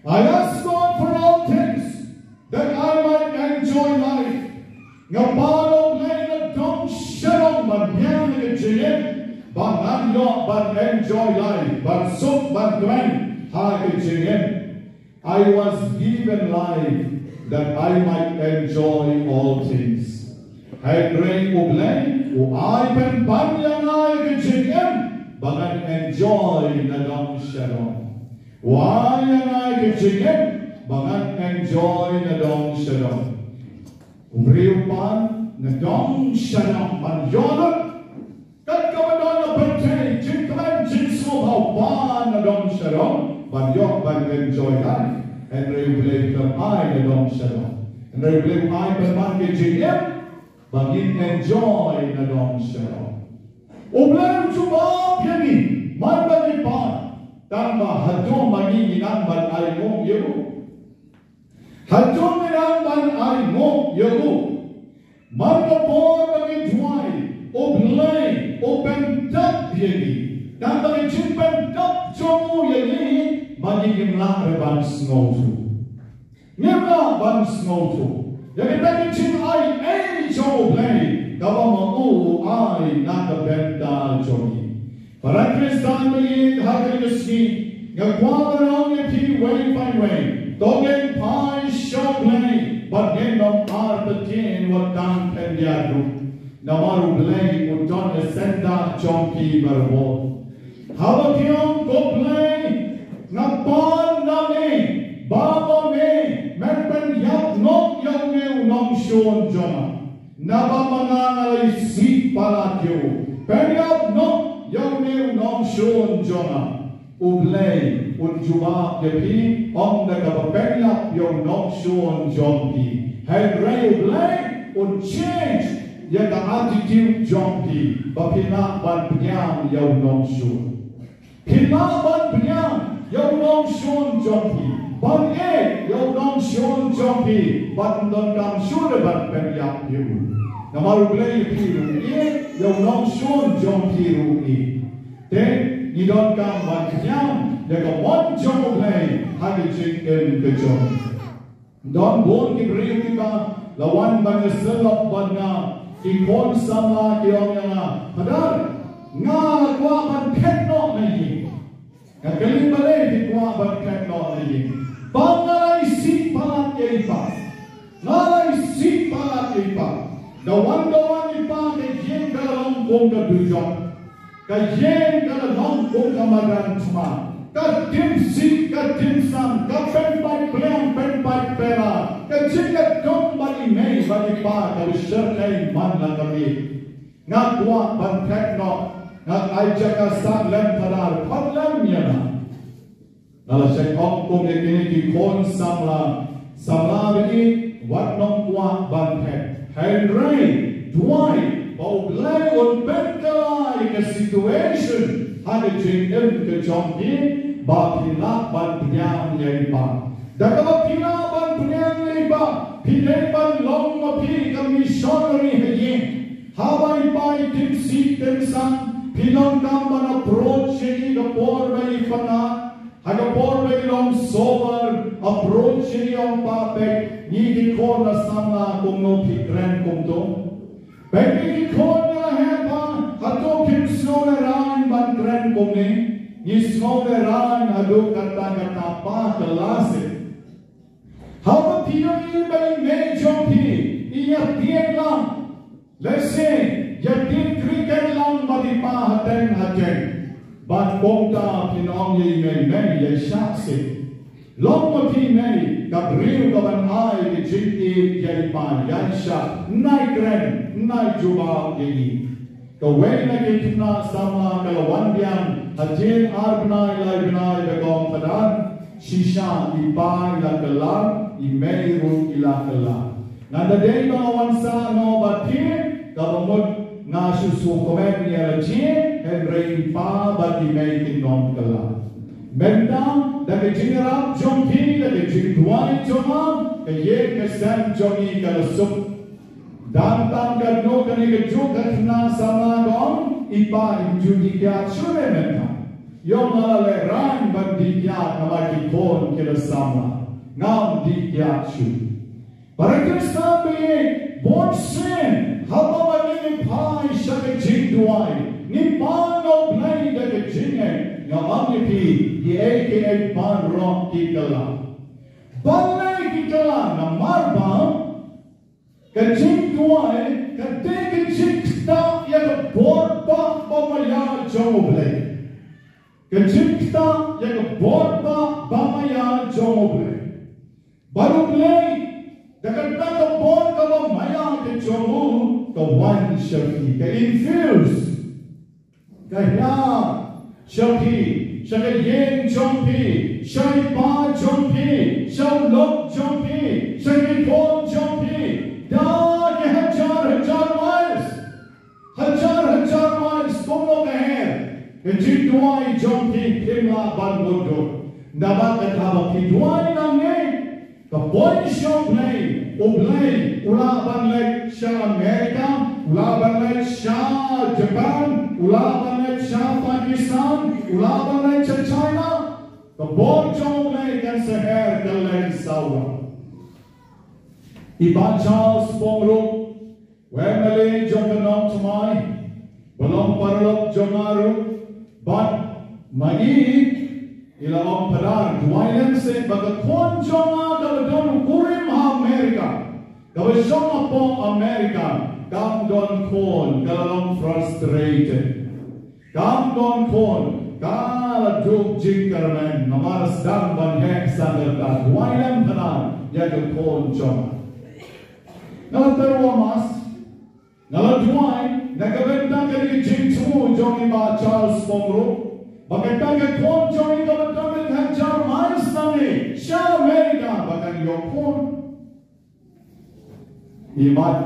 I ask God for all things that I might enjoy life. Nga pan, O Blei, na dong sha dong ban biang ïa ka jingim, ba ngan ïoh ban enjoy life, ban suk ban kmen ha ka jingim. I was given life that I might enjoy all things. Hynrei U Blei u ai pynban ïa nga ïa ka jingim ba ngan enjoy na dong sha dong. U ai ïa nga ïa ka jingim ba ngan enjoy na dong sha dong. U briew u pan na dong sha dong ban ïoh lut. Kat kaba don na pyrthei, jingkmen jingsngewbha, u pan na dong sha dong ban ïoh ban enjoy life. Hynrei U Blei u khlem ai na dong sha dong. Hynrei U Blei u ai pynban ka jingim ba ngin enjoy na dong sha dong. U Blei u jubab ïa ngi man ba ngi pan, tang ba hato ma ngi nang ban ainguh ïa u. Hato ngi nang ban ainguh ïa u. Man ka por ba ngi duwai, U Blei u pyndap ïa ngi. Tang ba ka jingpyndap jong u ïa ngi, ma ngi ngim lah re ban sngewthuh. Ngim lah ban sngewthuh ïa kata ka jingai ei jong U Blei kaba ma u u ai na ka bynta jong ngi. Para Khristan ba ïeit, ha kane ka sngi nga kwah ban ong ïa phi wei pa wei, to ngin phai sha U Blei bad ngin ym artatien wat tang khyndiat ruh. Namar U Blei u don ïa ka senda jong phi baroh. Haba phi ong, Ko Blei, nga pan na me ba ma me men pynïap noh ïa une u nongshun jong nga. Naba ma nga nga la isih palat ïa u. Pynïap noh ïa une u nongshun jong nga. U Blei un jubab ïa phi, ym da kaba pynïap ïa u nongshun jong phi. Hynrei U Blei un change ïa ka attitude jong phi ba phi lah ban pynïap ïa u nongshun. Phi lah ban pynïap ïa u nongshun jong phi, ban ïeit ïa u nongshun jong phi, ban donkam shuh re ban pynïap ïa u. Namar U Blei ïa phi ruh u ïeit, ïa u nongshun jong phi ruh u ïeit. Te ngi donkam ban pynïap ïa ka mon jong U Blei ha ka jingim ka jong ngi. Don bun ki briew kiba la wan ban ïasyllok bad nga, ki khun samla ki ong ïa nga, Phadar, nga kwah ban khet noh na ïing. Nga kylli, balei phi kwah ban khet noh na ïing? Ba nga la isih palat ïa i pa. Nga la isih palat ïa i pa. Da wan da wan i pa ka ïing ka la long kum ka dujok. Ka ïing ka la long kum ka madan thma. Ka tim sih, ka tim sam, ka pynpait pliang, pynpait pela. Ka jingïadon bad i mei bad i pa ka la shyrkhei man la ka miet. Nga kwah ban khet noh, nga ai jaka sah lem, Phadar, pan lem ïa nga. Nga la shait ong kum ïa kine ki khun samla, samla ba ïeit, wat nym kwah ban khet. Hynrei duwai ba U Blei un pynkylla ïa ka situation ha ka jingim ka jong phi, ba phi lah ban pynïap ïa i pa. Da kaba phi lah ban pynïap ïa i pa, phi dei ban long ma phi ka missionary ha ïing. Haba i pa i tim sih tim sam, phi donkam ban approach ïa i ka por ba i pyngngad. Ha ka por ba i long sober, approach ïa i, ong, Pa, peit, ngi ki khun na samla, kumno phi kren kumto? Peit, ngi ki khun ngi la heh, Pa, hato phim sngew lehraiñ ban kren kumne? Ngi sngew lehraiñ haduh katta katta, Pa, ka la seh. Haba phi ïohi ba i mei jong phi i ïatied lang, lehse ïatied cricket lang bad i pa hateng hateng, bad kumta phin ong ïa i mei, Mei, ïaishah seh. Long ma phi, Mei, ka briew kaban ai ka jingïeit ïa i pa, ïaishah, nai kren, nai jubab ïa i. Kawei na ki khynnah samla ka la wan biang hadien ar bnai lai bnai, ba ka ong, Pader, shisha i pa i la kylla, i mei ruh i la kylla. Ngan da dei ba nga wan sah noh bad phi, kaba mut nga shu sngewkmen ïa la jong, hynrei i pa bad i mei kin ym kylla. Mynta, da ka jingïarap jong phi, da ka jingduwai jong nga, ka ïing ka sem jong ngi ka la suk. Dang tang katno kane ka juk ka khynnah samla ka ong, i pa, im ju dih kiad shuh re mynta. Ïoh, nga la lehraiñ ban dih kiad namar ki khun ki la samla. Ngam dih kiad shuh. Para Khristan ba ïeit, bun sien haba ma ngi, ngi phai sha ka jingduwai, ngi pan na U Blei da ka jingngeit, nga ong ïa phi, kiei kiei baroh ki kylla. Balei ki kylla? Namar ba ka jingduwai ka dei ka jingktah ïa ka bor ba, ba maïa jong U Blei. Ka jingktah ïa ka bor ba, ba maïa jong U Blei. Bad U Blei, da kata ka bor kaba maïa ka jong u, ka wan sha phi, ka infuse, ka hiar sha phi, sha ka ïing jong phi, sha i pa jong phi, sha u lok jong phi, sha ki khun jong phi, da ki hajar hajar miles. Hajar hajar miles kumno ka her, ka jingduwai jong phi phim lah ban mutdur. Namar kata ba phi duwai nangne, ka poi sha U Blei, U Blei u lah ban leit sha America, u lah ban leit sha Japan, u lah ban leit sha Pakistan, u lah ban leit sha China. Ka bor jong U Blei kan sa her kylleng sawa. I Bah Charles Pong ruh, u M L A jong ka Nongthymmai, ba long paralok jong nga ruh, bad ma i, i la ong, Pader, duwai lem seh ba ka khun jong nga kaba don u kurim ha America, kaba shong hapoh America, kam don khun, ka la long frustrated. Kam don khun, ka la duk jingkyrmen, namar sdang ban heh sa ka rta. Duwai lem, Pader, ïa ka khun jong nga. Nga la tyrwa mass, nga la duwai na ka bynta ka jingthmu jong i Bah Charles Pong ruh, ba kata ka khun jong i kaba don hajar miles na ngi sha America ba kan ïoh khun. I mat,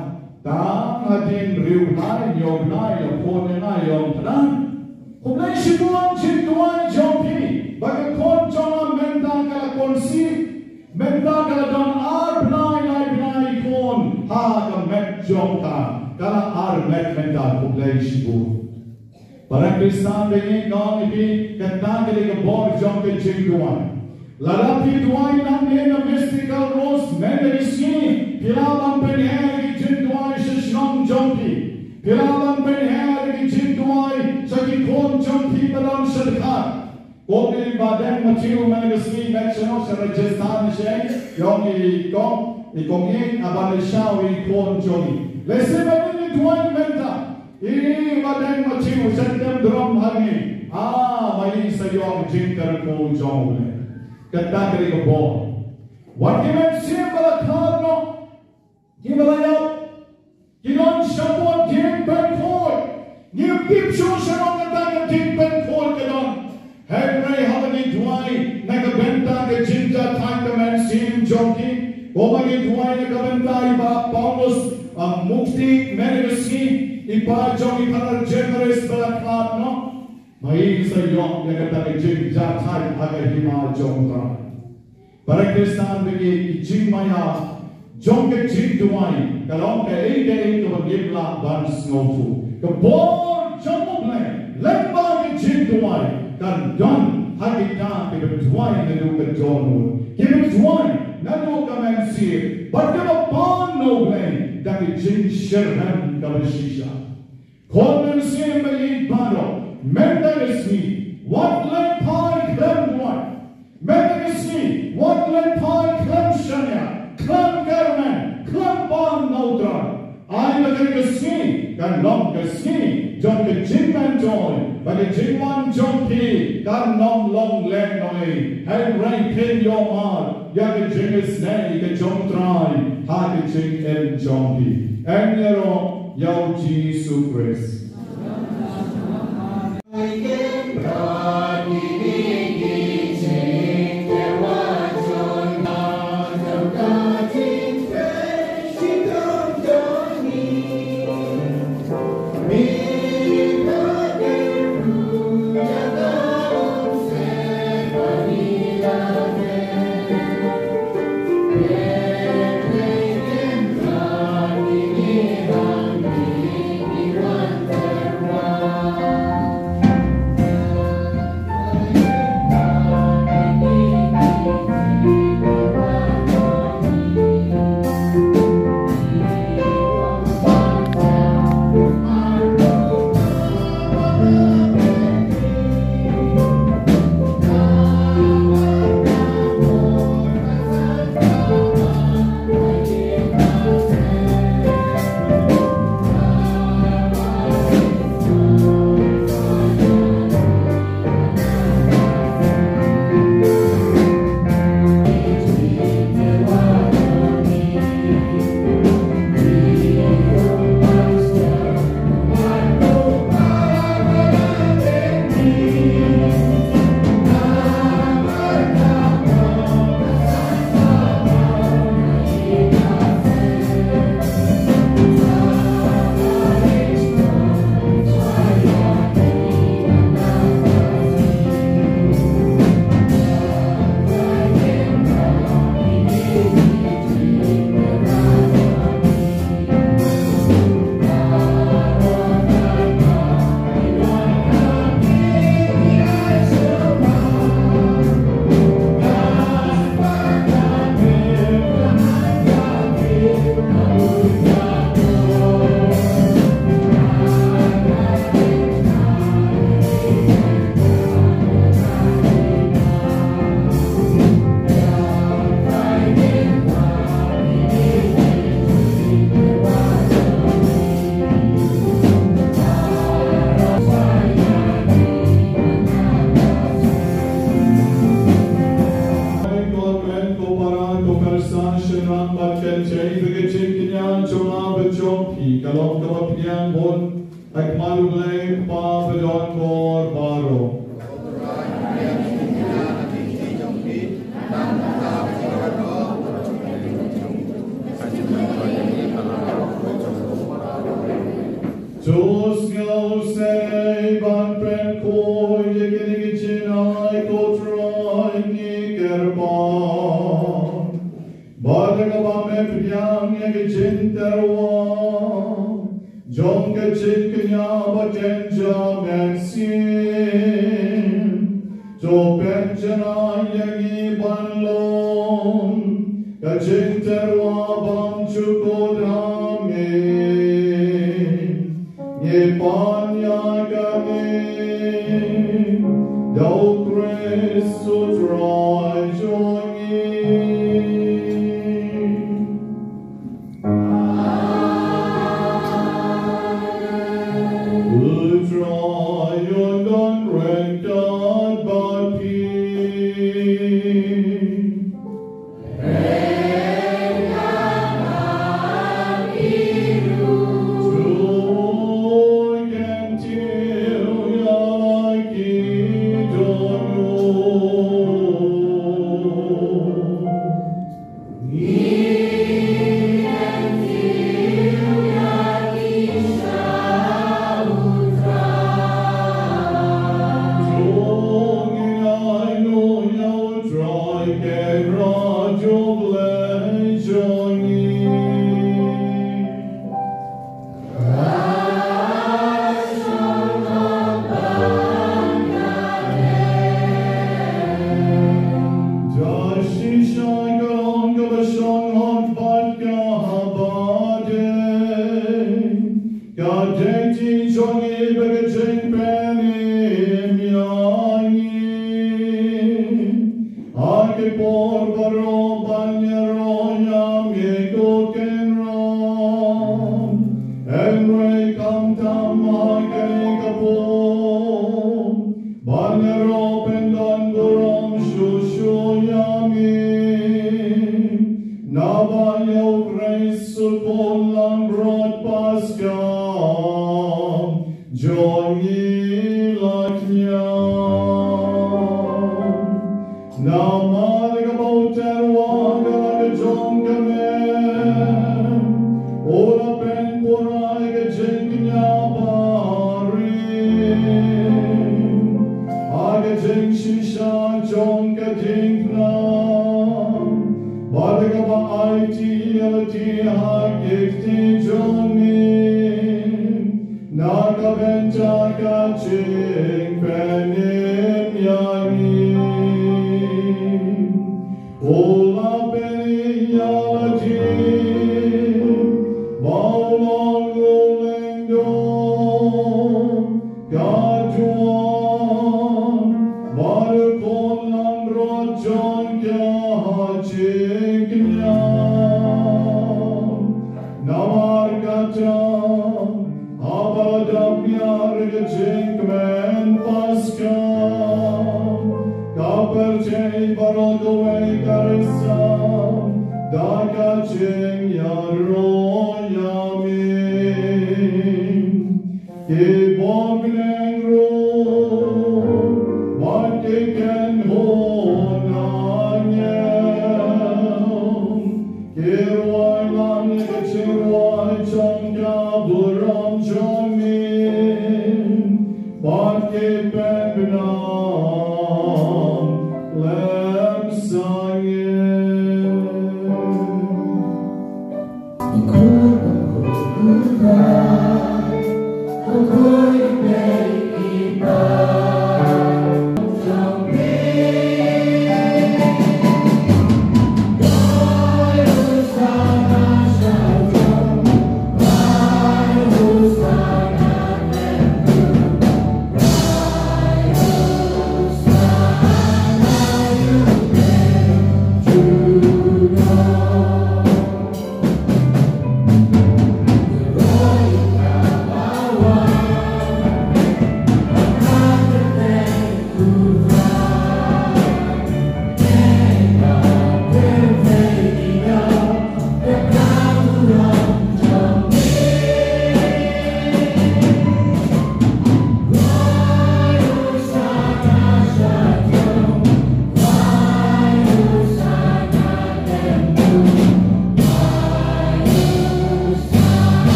tang hadien hynriew bnai, hynñiew bnai la phone ïa nga, ïa u Pader. Khublei shibun jingduwai jong phi, ba ka khun jong nga mynta ka la conceive. Mynta ka la don ar bnai, lai bnai khun ha ka met jong ka. Ka la ar met mynta, khublei shibun. Para Khristan ba ïeit, nga ong ïa phi, kata ka dei ka bor jong ka jingduwai. Lada phi duwai nangne na Mystical Rose mynta ka sngi, phi lah ban pynher ïa ki jingduwai sha shnong jong phi. Phi lah ban pynher ïa ki jingduwai sha ki khun jong phi ba don sha dkhar. Kum i Bah Deng Matthew mynta ka sngi, met shano, sha Rajasthan sha, ïa i kong, i kong ïing, a ban leit shaw ïa i khun jong i. Lehse ba ngin duwai mynta. I Bah Deng Matthew, sha tem drom ha ngi. Ah, ma i sa ïoh jingkyrkhu jong u leh. Kata ka dei ka bor. Wat ki mynsiem ba la khlad noh, ki ba la ïap, ki don shapoh dieng pynkhuid. Ngim tip shuh shano kata ka dieng pynkhuid ka don. Hynrei haba ngi duwai na ka bynta ka jingjahthait ka mynsiem jong ki, kumba ngi duwai na ka bynta i Bah Paulus, ah, Mukti mynta ka sngi, i pa jong i Father Jeffries ba la khlad noh. Ma i sa ïoh ïa kata ka jingjahthait ha ka hima jong u Trai. Para Khristan ba ïeit, ki jingmaïa jong ka jingduwai ka long kaei kaei kaba ngim lah ban sngewthuh. Ka bor jong U Blei lyngba ka jingduwai kan don ha kita kiba duwai naduh ka dohnud, kiba duwai naduh ka mynsiem, bad kiba pan na U Blei da ka jingshyrkhei kaba shisha. Khun mynsiem ba ïeit baroh, mynta ka sngi wat leit phai khlem duwai. Mynta ka sngi wat leit phai khlem shaniah, khlem kyrmen, khlem pan na U Trai. Ai ba kane ka sngi kan long ka sngi jong ka jingmyntoi, ba ka jingwan jong phi kan ym long lehnohei, hynrei phin ïohmad ïa ka jingisynei ka jong U Trai ha ka jingim jong phi. Em ïaroh ïa U Jisu Khrist. Ba jong phi ka long kaba pdiang bun ha khmat U Blei U Kpa ba don bor baroh. To sngewsih ban pynkhuid ïa kine ki jingai, ko Trai ngi kyrpad. Bad da kaba me pdiang ïa ka jingtyrwa jong ka jingkñia ba kynja mynsiem, to pynjanai ïa ngi ban long ka jingtyrwa bymjukut ha me. Ngi pan ïa kane da U Khrist U Trai jong ngi. U Trai un don ryngkat bad phi. Da shisha ka long kaba shong hok bad kaba dei, ka dei ti jong ngi bad ka jingpynim ïa ngi. Ha ki por baroh ban ïaroh ïa me ko Kynrad. Hynrei khamtam ha kane ka por ban ïaroh pyndonburom shuh shuh ïa me. Naba ïa U Khrist U Khun langbrot Paskha jong ngi la kñia. Namar kaba u tyrwa ka la ka jong ka mem, u la pynpura ïa ka jingkñia barim. Ha ka jingshisha jong ka diengphna, bad kaba aiti ïa lade ha ki kti jong me. Na ka bynta ka jingpynim ïa ngi, u la pyni ïa lade ba u long u lyngdoh ka duwan bad u khun langbrot jong ka jingkñia. Namar kata, haba la dap ïa ka jingkmen Paskha, ka pyrthei baroh kawei ka risa da ka jingïaroh ïa me. Ki bym bneng ruh bad ki kynhun angel, ki rwai lang ïa ka jingrwai jong ka burom jong me, bad ki pynbna lem sangeh.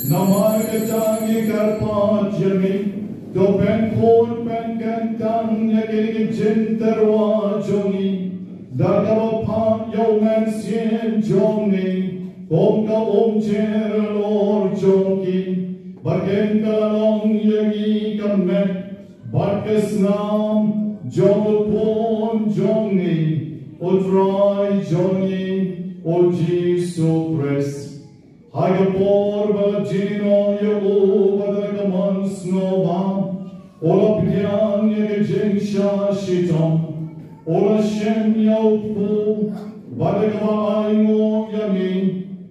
Namar kata ngi kyrpad ïa me, to pynkhun pynkyntang ïa kine ki jingtyrwa jong ngi da kaba phah ïa u Mynsiem jong me kum ka umjer halor jong ki, ba kin kylla long ïa ngi ka met bad ka snam jong u Khun jong ngi, u Trai jong ngi, u Jisu Khrist. Ha ka por ba la jied noh ïa u bad da ka mon sngewbha, u la pdiang ïa ka jingshah shitom, u la shim ïa u kpu bad da kaba ainguh ïa ngi,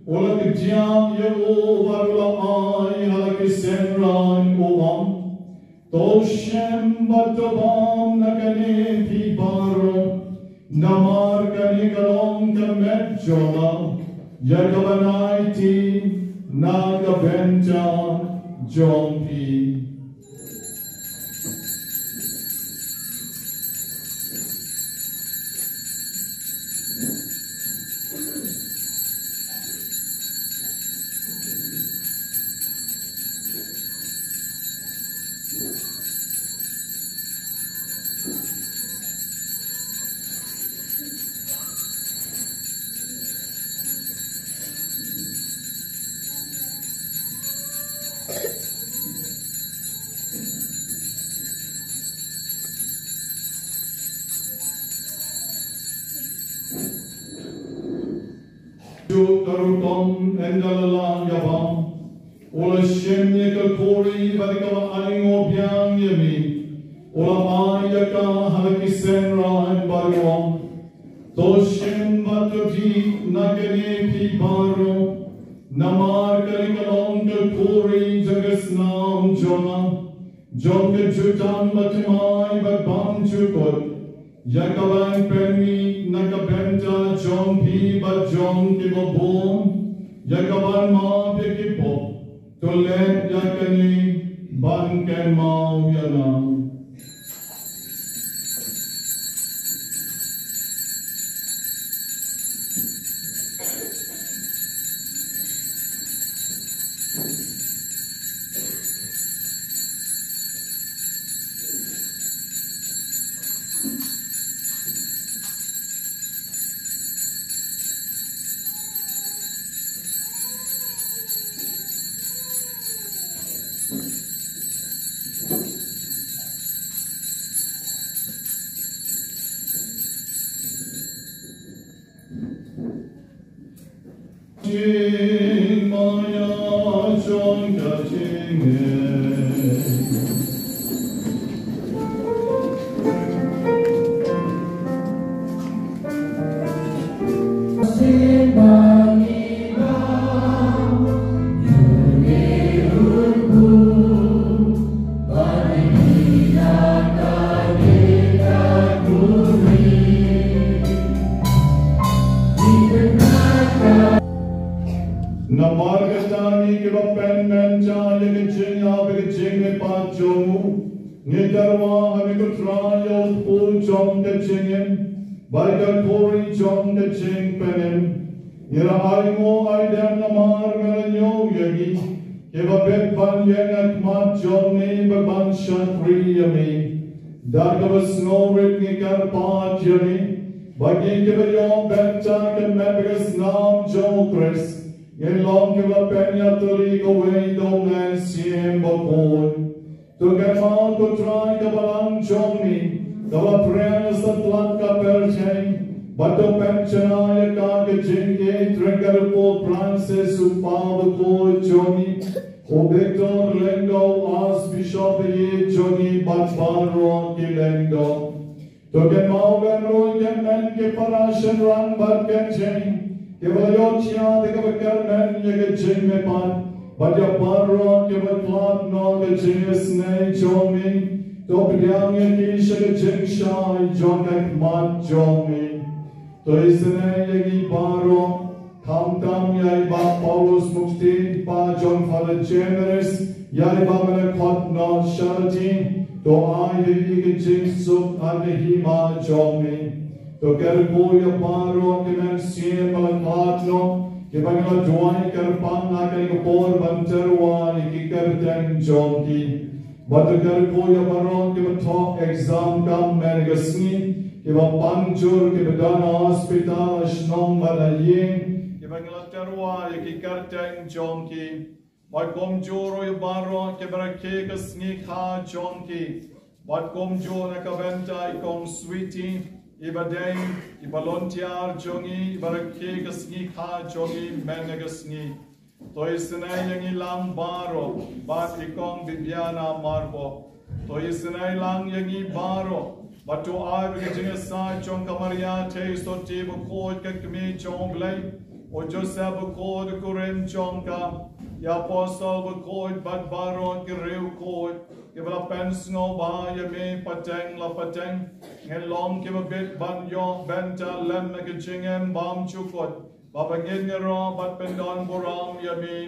u la kdiah ïa u bad u la ai ha la ki synran, u ong: To shim bad to bam na kane phi baroh, namar kane ka long ka met jong nga, ïa kaba nai ti na ka bynta jong phi. Juk ka rukom ynda la lah ïa bam, u la shim ïa ka khuri bad kaba ainguh biang ïa me, u la ai ïa ka ha la ki synran bad u ong: To shim bad to dih na kane phi baroh, namar kane ka long ka khuri jong ka snam jong nga, jong ka jutang bathymmai bad bymjukut, ïa kaban pynmih na ka bynta jong phi bad jong kiba bun, ïa kaban map ïa ki pop. To leh ïa kane ban kynmaw ïa nga. Jingmaïa jong ka jingim. Namar kata ngi kiba pynmynta ïa ka jingïap bad ka jingmihpat jong u, ngi tyrwa ha me ko Trai ïa u kpu jong ka jingim bad ka khuri jong ka jingpynim. Ngi la ainguh aidem namar me la ñiew ïa ngi, kiba bit ban ïeng ha khmat jong me bad ban shakri ïa me. Da kaba sngewrit ngi kyrpad ïa me, ba ngi kiba ïoh bynta ka met bad ka snam jong u Khrist, ngin long kiba pynïatylli kawei da u Mynsiem Bakhuid. To kynmaw ko Trai ka balang jong me, kaba phriang satlak ka pyrthei, bad to pynshna ïa ka ha ka jingïeit jong u Pope Francis u Kpa Bakhuid jong ngi, u Victor Lyngdoh u Archbishop ïeit jong ngi bad baroh ki lyngdoh. To kynmaw ruh ïa ki hynmen ki para shynrang bad ki kynthei, kiba la ïoh jia da kaba kyrmen ïa ka jingmihpat, bad ïa baroh kiba khlad noh ka jingisynei jong me, to pdiang ïa ki sha ka jingshai jong ka khmat jong me. To isynei ïa ngi baroh, khamtam ïa i Bah Paulus Muktih, pa jong Father James, ïa i Bah Manakhot Noh Sharati, to ai ïa i ka jingsuk ha ka hima jong me. To kyrkhu ïa baroh ki mynsiem ba la khlad noh, Kiba ngi la duwai kyrpang ha kane ka por ban tyrwa ïa ki kyrteng jong ki. Bad to kyrkhu ïa baroh kiba thoh exam kam mynne ka sngi, kiba pan jur, kiba don ha hospital, ha shnong bad ha ïing. Kiba ngi la tyrwa ïa ki kyrteng jong ki. Bad kumjuh ruh ïa baroh kiba rakhe ka sngi kha jong ki. Bad kumjuh na ka bynta i kong Sweety, iba dei i volunteer jong ngi, iba rakhe ka sngi kha jong ngi mynne ka sngi. To isynei ïa ngi lang baroh, bad i kong Bibiana Marbo. To isynei lang ïa ngi baroh, bad to ai ba ka jingïasaid jong ka Maria Theisotti bakhuid ka Kmie jong U Blei, u Joseph bakhuid u kurim jong ka, ïa ki apostol bakhuid bad baroh ki riewkhuid, kiba la pynsngewbha ïa me pateng la pateng, ngin long kiba bit ban ïoh bynta lem na ka jingim bymjukut, ba ban ngin ïaroh bad pyndonburom ïa me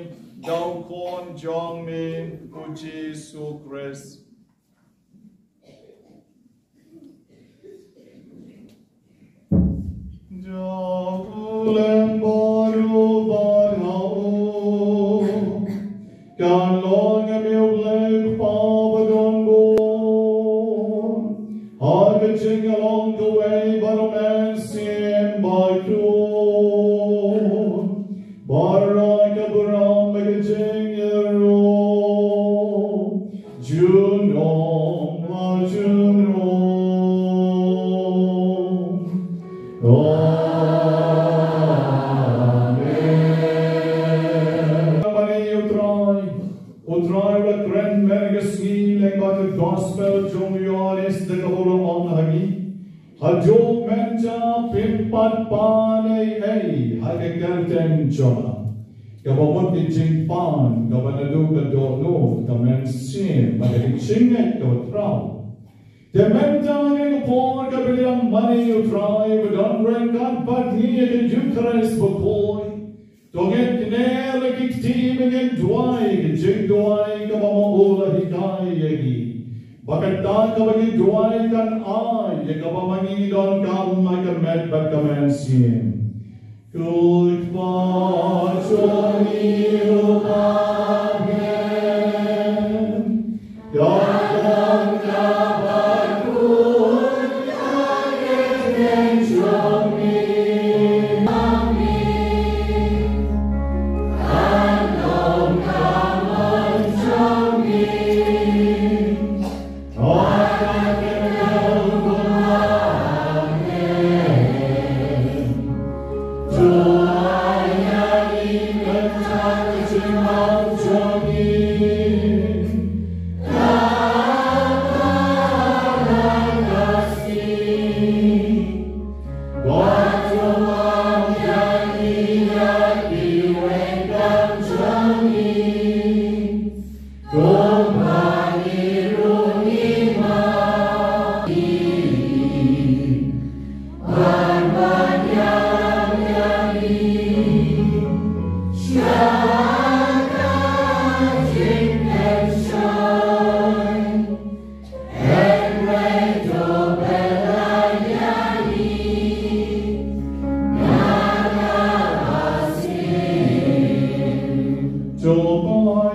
da u Khun jong me u Jisu Khrist. Da u lem baroh bad ha u, kan long ïa me U Blei Kpa badonbun, ha ka jingïalong kawei bad U Mynsiem Bakhuid, baroh ka burom bad ka jingïaroh junom ha junom. Amen. Mane ïa U Trai, U Trai u la kren mynne ka sngi lyngba ka gospel jong u Ïoannis da kaba u la ong ha ngi. Haduh mynta phim pat pan ei ei ha ka kyrteng jong nga. Kaba mut ka jingpan kaba naduh ka dohnud, ka mynsiem bad ka jingngeit kaba khraw. Te mynta ha kane ka por kaba ngi dang mane ïa U Trai uba don ryngkat bad ngi ha ka Eukharist bakhuid, to ngin kner la ki kti ba ngin duwai ka jingduwai kaba ma u la hikai ïa ngi. Ba kata kaba ngi duwai kan ai ïa kaba ma ngi donkam ha ka met bad ka mynsiem. Ko Kpa jong ngi uba ha bneng, To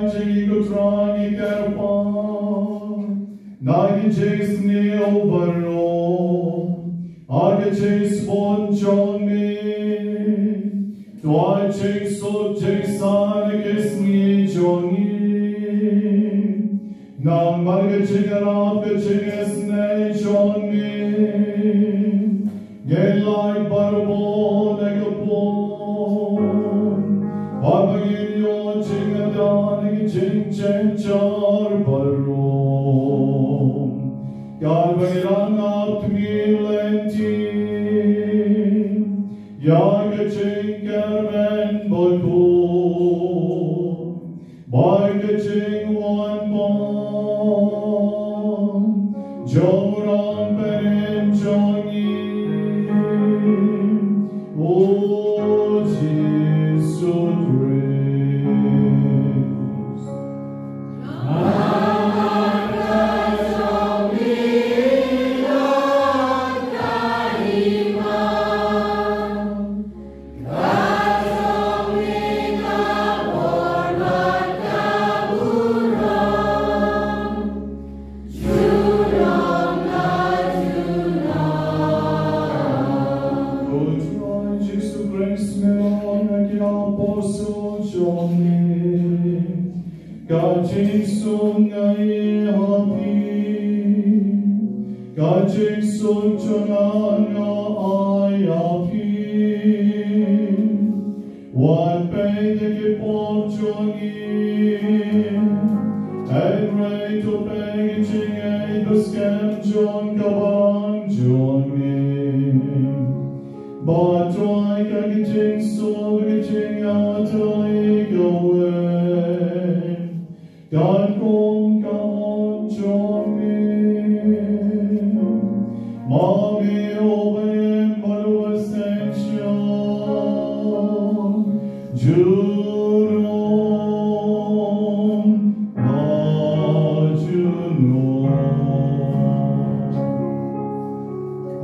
bai jong ngi ko Trai ngi kyrpad, na ki jingsngew baroh ha ka jingsbun jong me, to ai jingsuk jingsan ha ki sngi jong ngi. Namar ka jingïarap ka jingisynei jong me, ngin lait barabor na ka bor, ba ngin ïoh jingïada na ka jingjynjar baroh. Katba ngi dang ap khmih lynti ïa ka jingkyrmen bakhuid, bad ka jingwan bam jong u Nongpynim jong ngi, u Jisu Khrist. Ka jingsuk nga ai ha phi, ka jingsuk jong nga nga ai ha phi. Wat peit ïa ki pop jong ngi, hynrei to peit ïa ka jingïeit ba skhem jong ka balang jong ngi. Bad to ai ka jingsuk ka jingïatylli kawei kan kum ka mon jong me. Ma me u ba ïeit bad u ba sngewsih junom ha junom.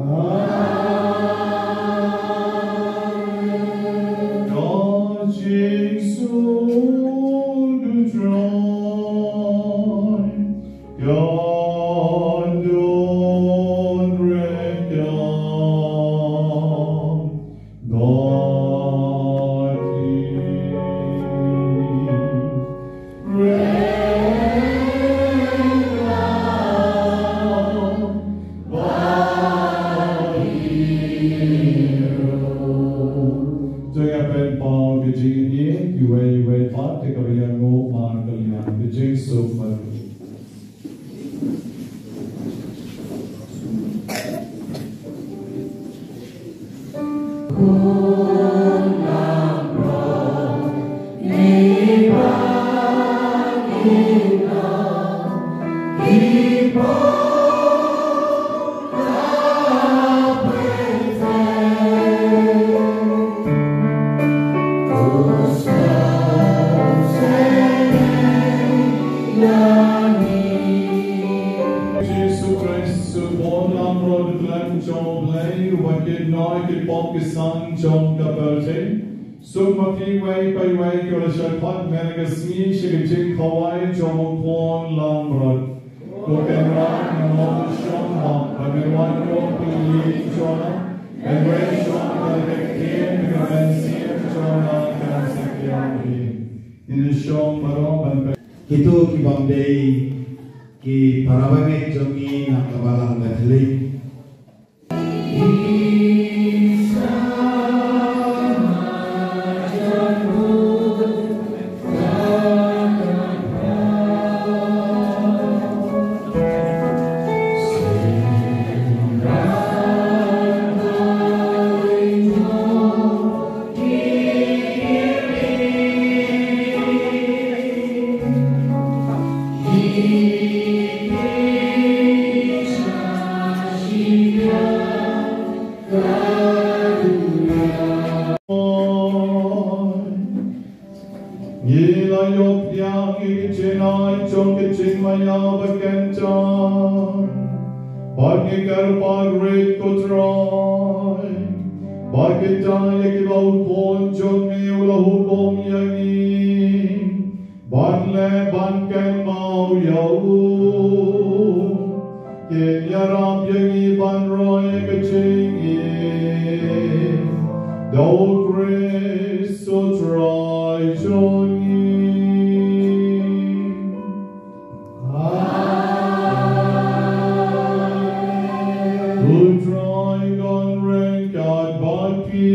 Amen. Ka jingsuk U Trai kan don ryngkat bad phi. To ïa pynpaw ka jingïeit iwei iwei pat, te kaba ïanguh markylliang. Ka jingsuk Maria. Jisu Khrist, u Khun langbrot khlem jong U Blei, uba kit noh ïa ki pop ki san jong ka pyrthei. Suk ma phi iwei pa iwei kiba la shah khot mynne ka sngi sha ka jingkhawai jong U Khun langbrot. Ko Kynrad, nga mut ban shong bha ba men wan kum u ïing jong nga, hynrei shong ka ktien, ba ka mynsiem jong nga kan sa khih. Ngin ïa shong baroh ban peit. Kito ki bym dei ki para bangeit jong ngi na ka balang Katholik. Ngi la ïoh pdiang ïa ka jingai jong ka jingmaïa ba kynta. Bad ngi kyrpad rit ko Trai ba kita ïa kiba u Khun jong me u la hukum ïa ngi ban leh ban kynmaw ïa u, kin ïarap ïa ngi ban roi ïa ka jingim da U Khrist U Trai jong ngi. Amen. U Trai un don ryngkat bad phi.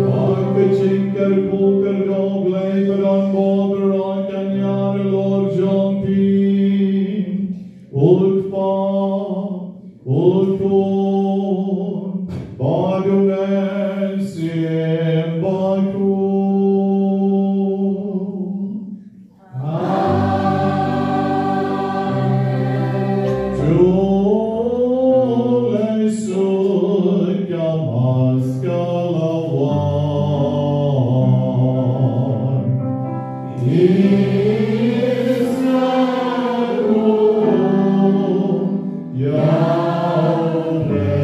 Bad ka jingkyrkhu kyrdoh U Blei ba don bor baroh kan ïaid halor jong phi. U Kpa, U Khun, bad U Mynsiem Bakhuid. Amen. To leit suk ïa ka Paskha la wan. Is na kum ïa u Blei.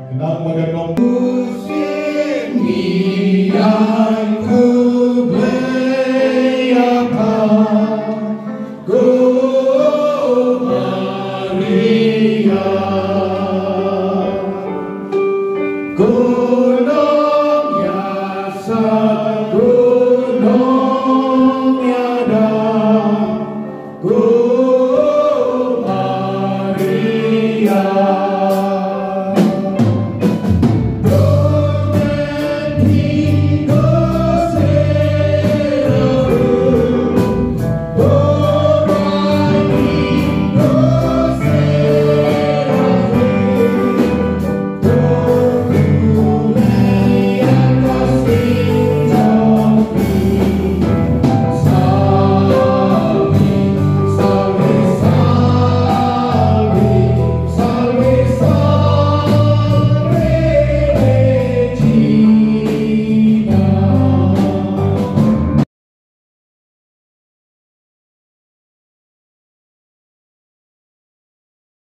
Khnang ba kan long. Kum